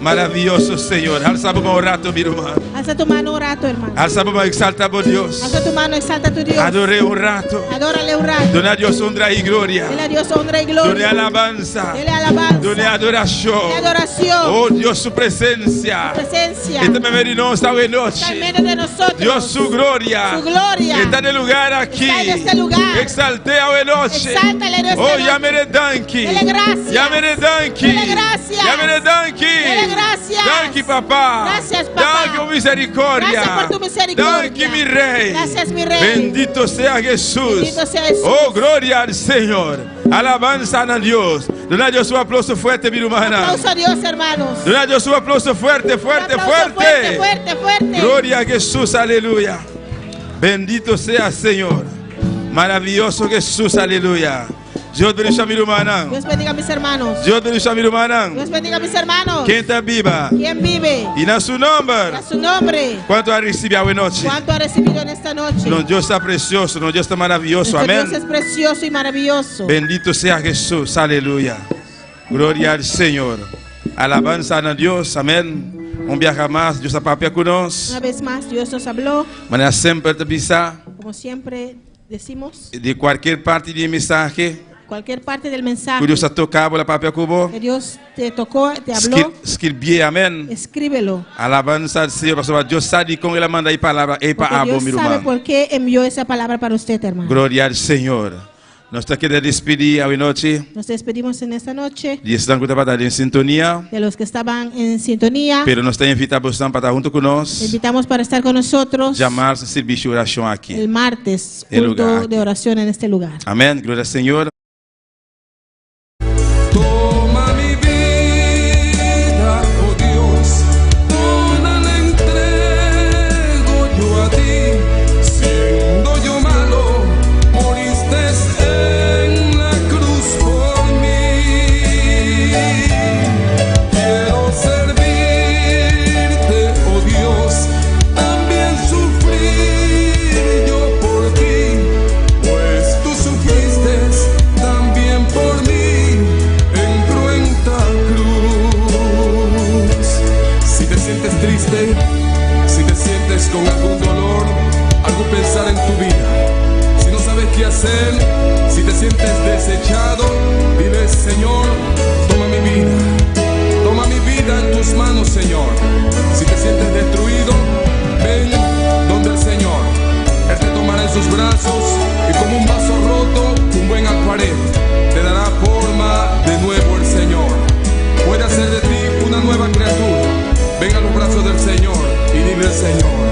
Maravilloso Señor. Alza un rato, mi hermano. Alza tu mano un rato, hermano. Alza un exalta por Dios. Alza tu mano, exalta a tu Dios. Adoré un rato. Adórale un rato. Dona a Dios honra y gloria. Dele a Dios honra y gloria. Done alabanza. Dele alabanza. Done adoración. Dele adoración. Oh Dios, su presencia. Su presencia. Está en medio de nosotros Está en noche. medio de nosotros. Dios, su gloria. Su gloria. Está en el lugar aquí. Está en este lugar. Exalté a noche. Exáltale en esta Oh, noche. llámele danki. Dele gracias. Llámele danki. Dele gracias. Llámele danki. Dele gracias. Danki, papá. Gracias, papá. Danki, oh, misericordia. Gracias por tu misericordia. Danki, mi rey. Gracias, mi rey. Bendito sea Jesús. Bendito sea Jesús. Oh, gloria al Señor. Alabanza a Dios. Dona a Dios un aplauso fuerte, mi hermana. Aplauso a Dios, hermanos. Dona a Dios un aplauso fuerte, fuerte, Un aplauso fuerte. fuerte, fuerte, fuerte. Gloria a Jesús, aleluya. Bendito sea Señor. Maravilloso Jesús, aleluya. Dios bendiga a mi hermana. Dios bendiga a mis hermanos. Dios bendiga a mi hermana. Dios bendiga a mis hermanos. Quien está viva. ¿Quién vive? Y en su nombre. A su nombre. ¿Cuánto ha recibido buena noche? ¿Cuánto ha recibido en esta noche? No, Dios está precioso, no, Dios está maravilloso. Nuestro Amén. Dios es precioso y maravilloso. Bendito sea Jesús, aleluya. Gloria al Señor. Alabanza a Dios, amén. Un viaje más, Dios papia con nos. Una vez más, Dios nos habló. Manera siempre te pisa Como siempre decimos, de cualquier parte del mensaje. cualquier parte del mensaje Que Dios ha tocado la papia cubo. que Dios te tocó, te habló, Escribí, amén. escríbelo. Alabanza al Señor, pastor. Dios sabe con él manda y palabra y Porque para Dios mi sabe hermano. por qué envió esa palabra para usted, hermano. Gloria al Señor. Nos quiere despedir hoy noche. Nos despedimos en esta noche Y están con para en sintonía. de los que estaban en sintonía. Pero nos está invitando para estar junto con Te nos. invitamos para estar con nosotros Llamar servicio de oración aquí. el martes, El culto lugar. de oración en este lugar. Amén. Gloria al Señor. Toma mi vida, oh Dios, toda la entrego yo a ti. Siendo yo malo, moriste en la cruz por mí. Quiero servirte, oh Dios, también sufrir yo por ti, pues tú sufriste también por mí en cruenta cruz. Si te sientes triste, si te sientes con algún dolor, algún pensar en tu vida, si no sabes qué hacer, si te sientes desechado, dile Señor, toma mi vida, toma mi vida en tus manos, Señor. Si te sientes destruido, ven donde el Señor. Él te tomará en sus brazos y como un vaso roto, un buen alfarero, te dará forma de nuevo el Señor. Puede hacer de ti una nueva criatura. Ven a los brazos del Señor y dile al Señor,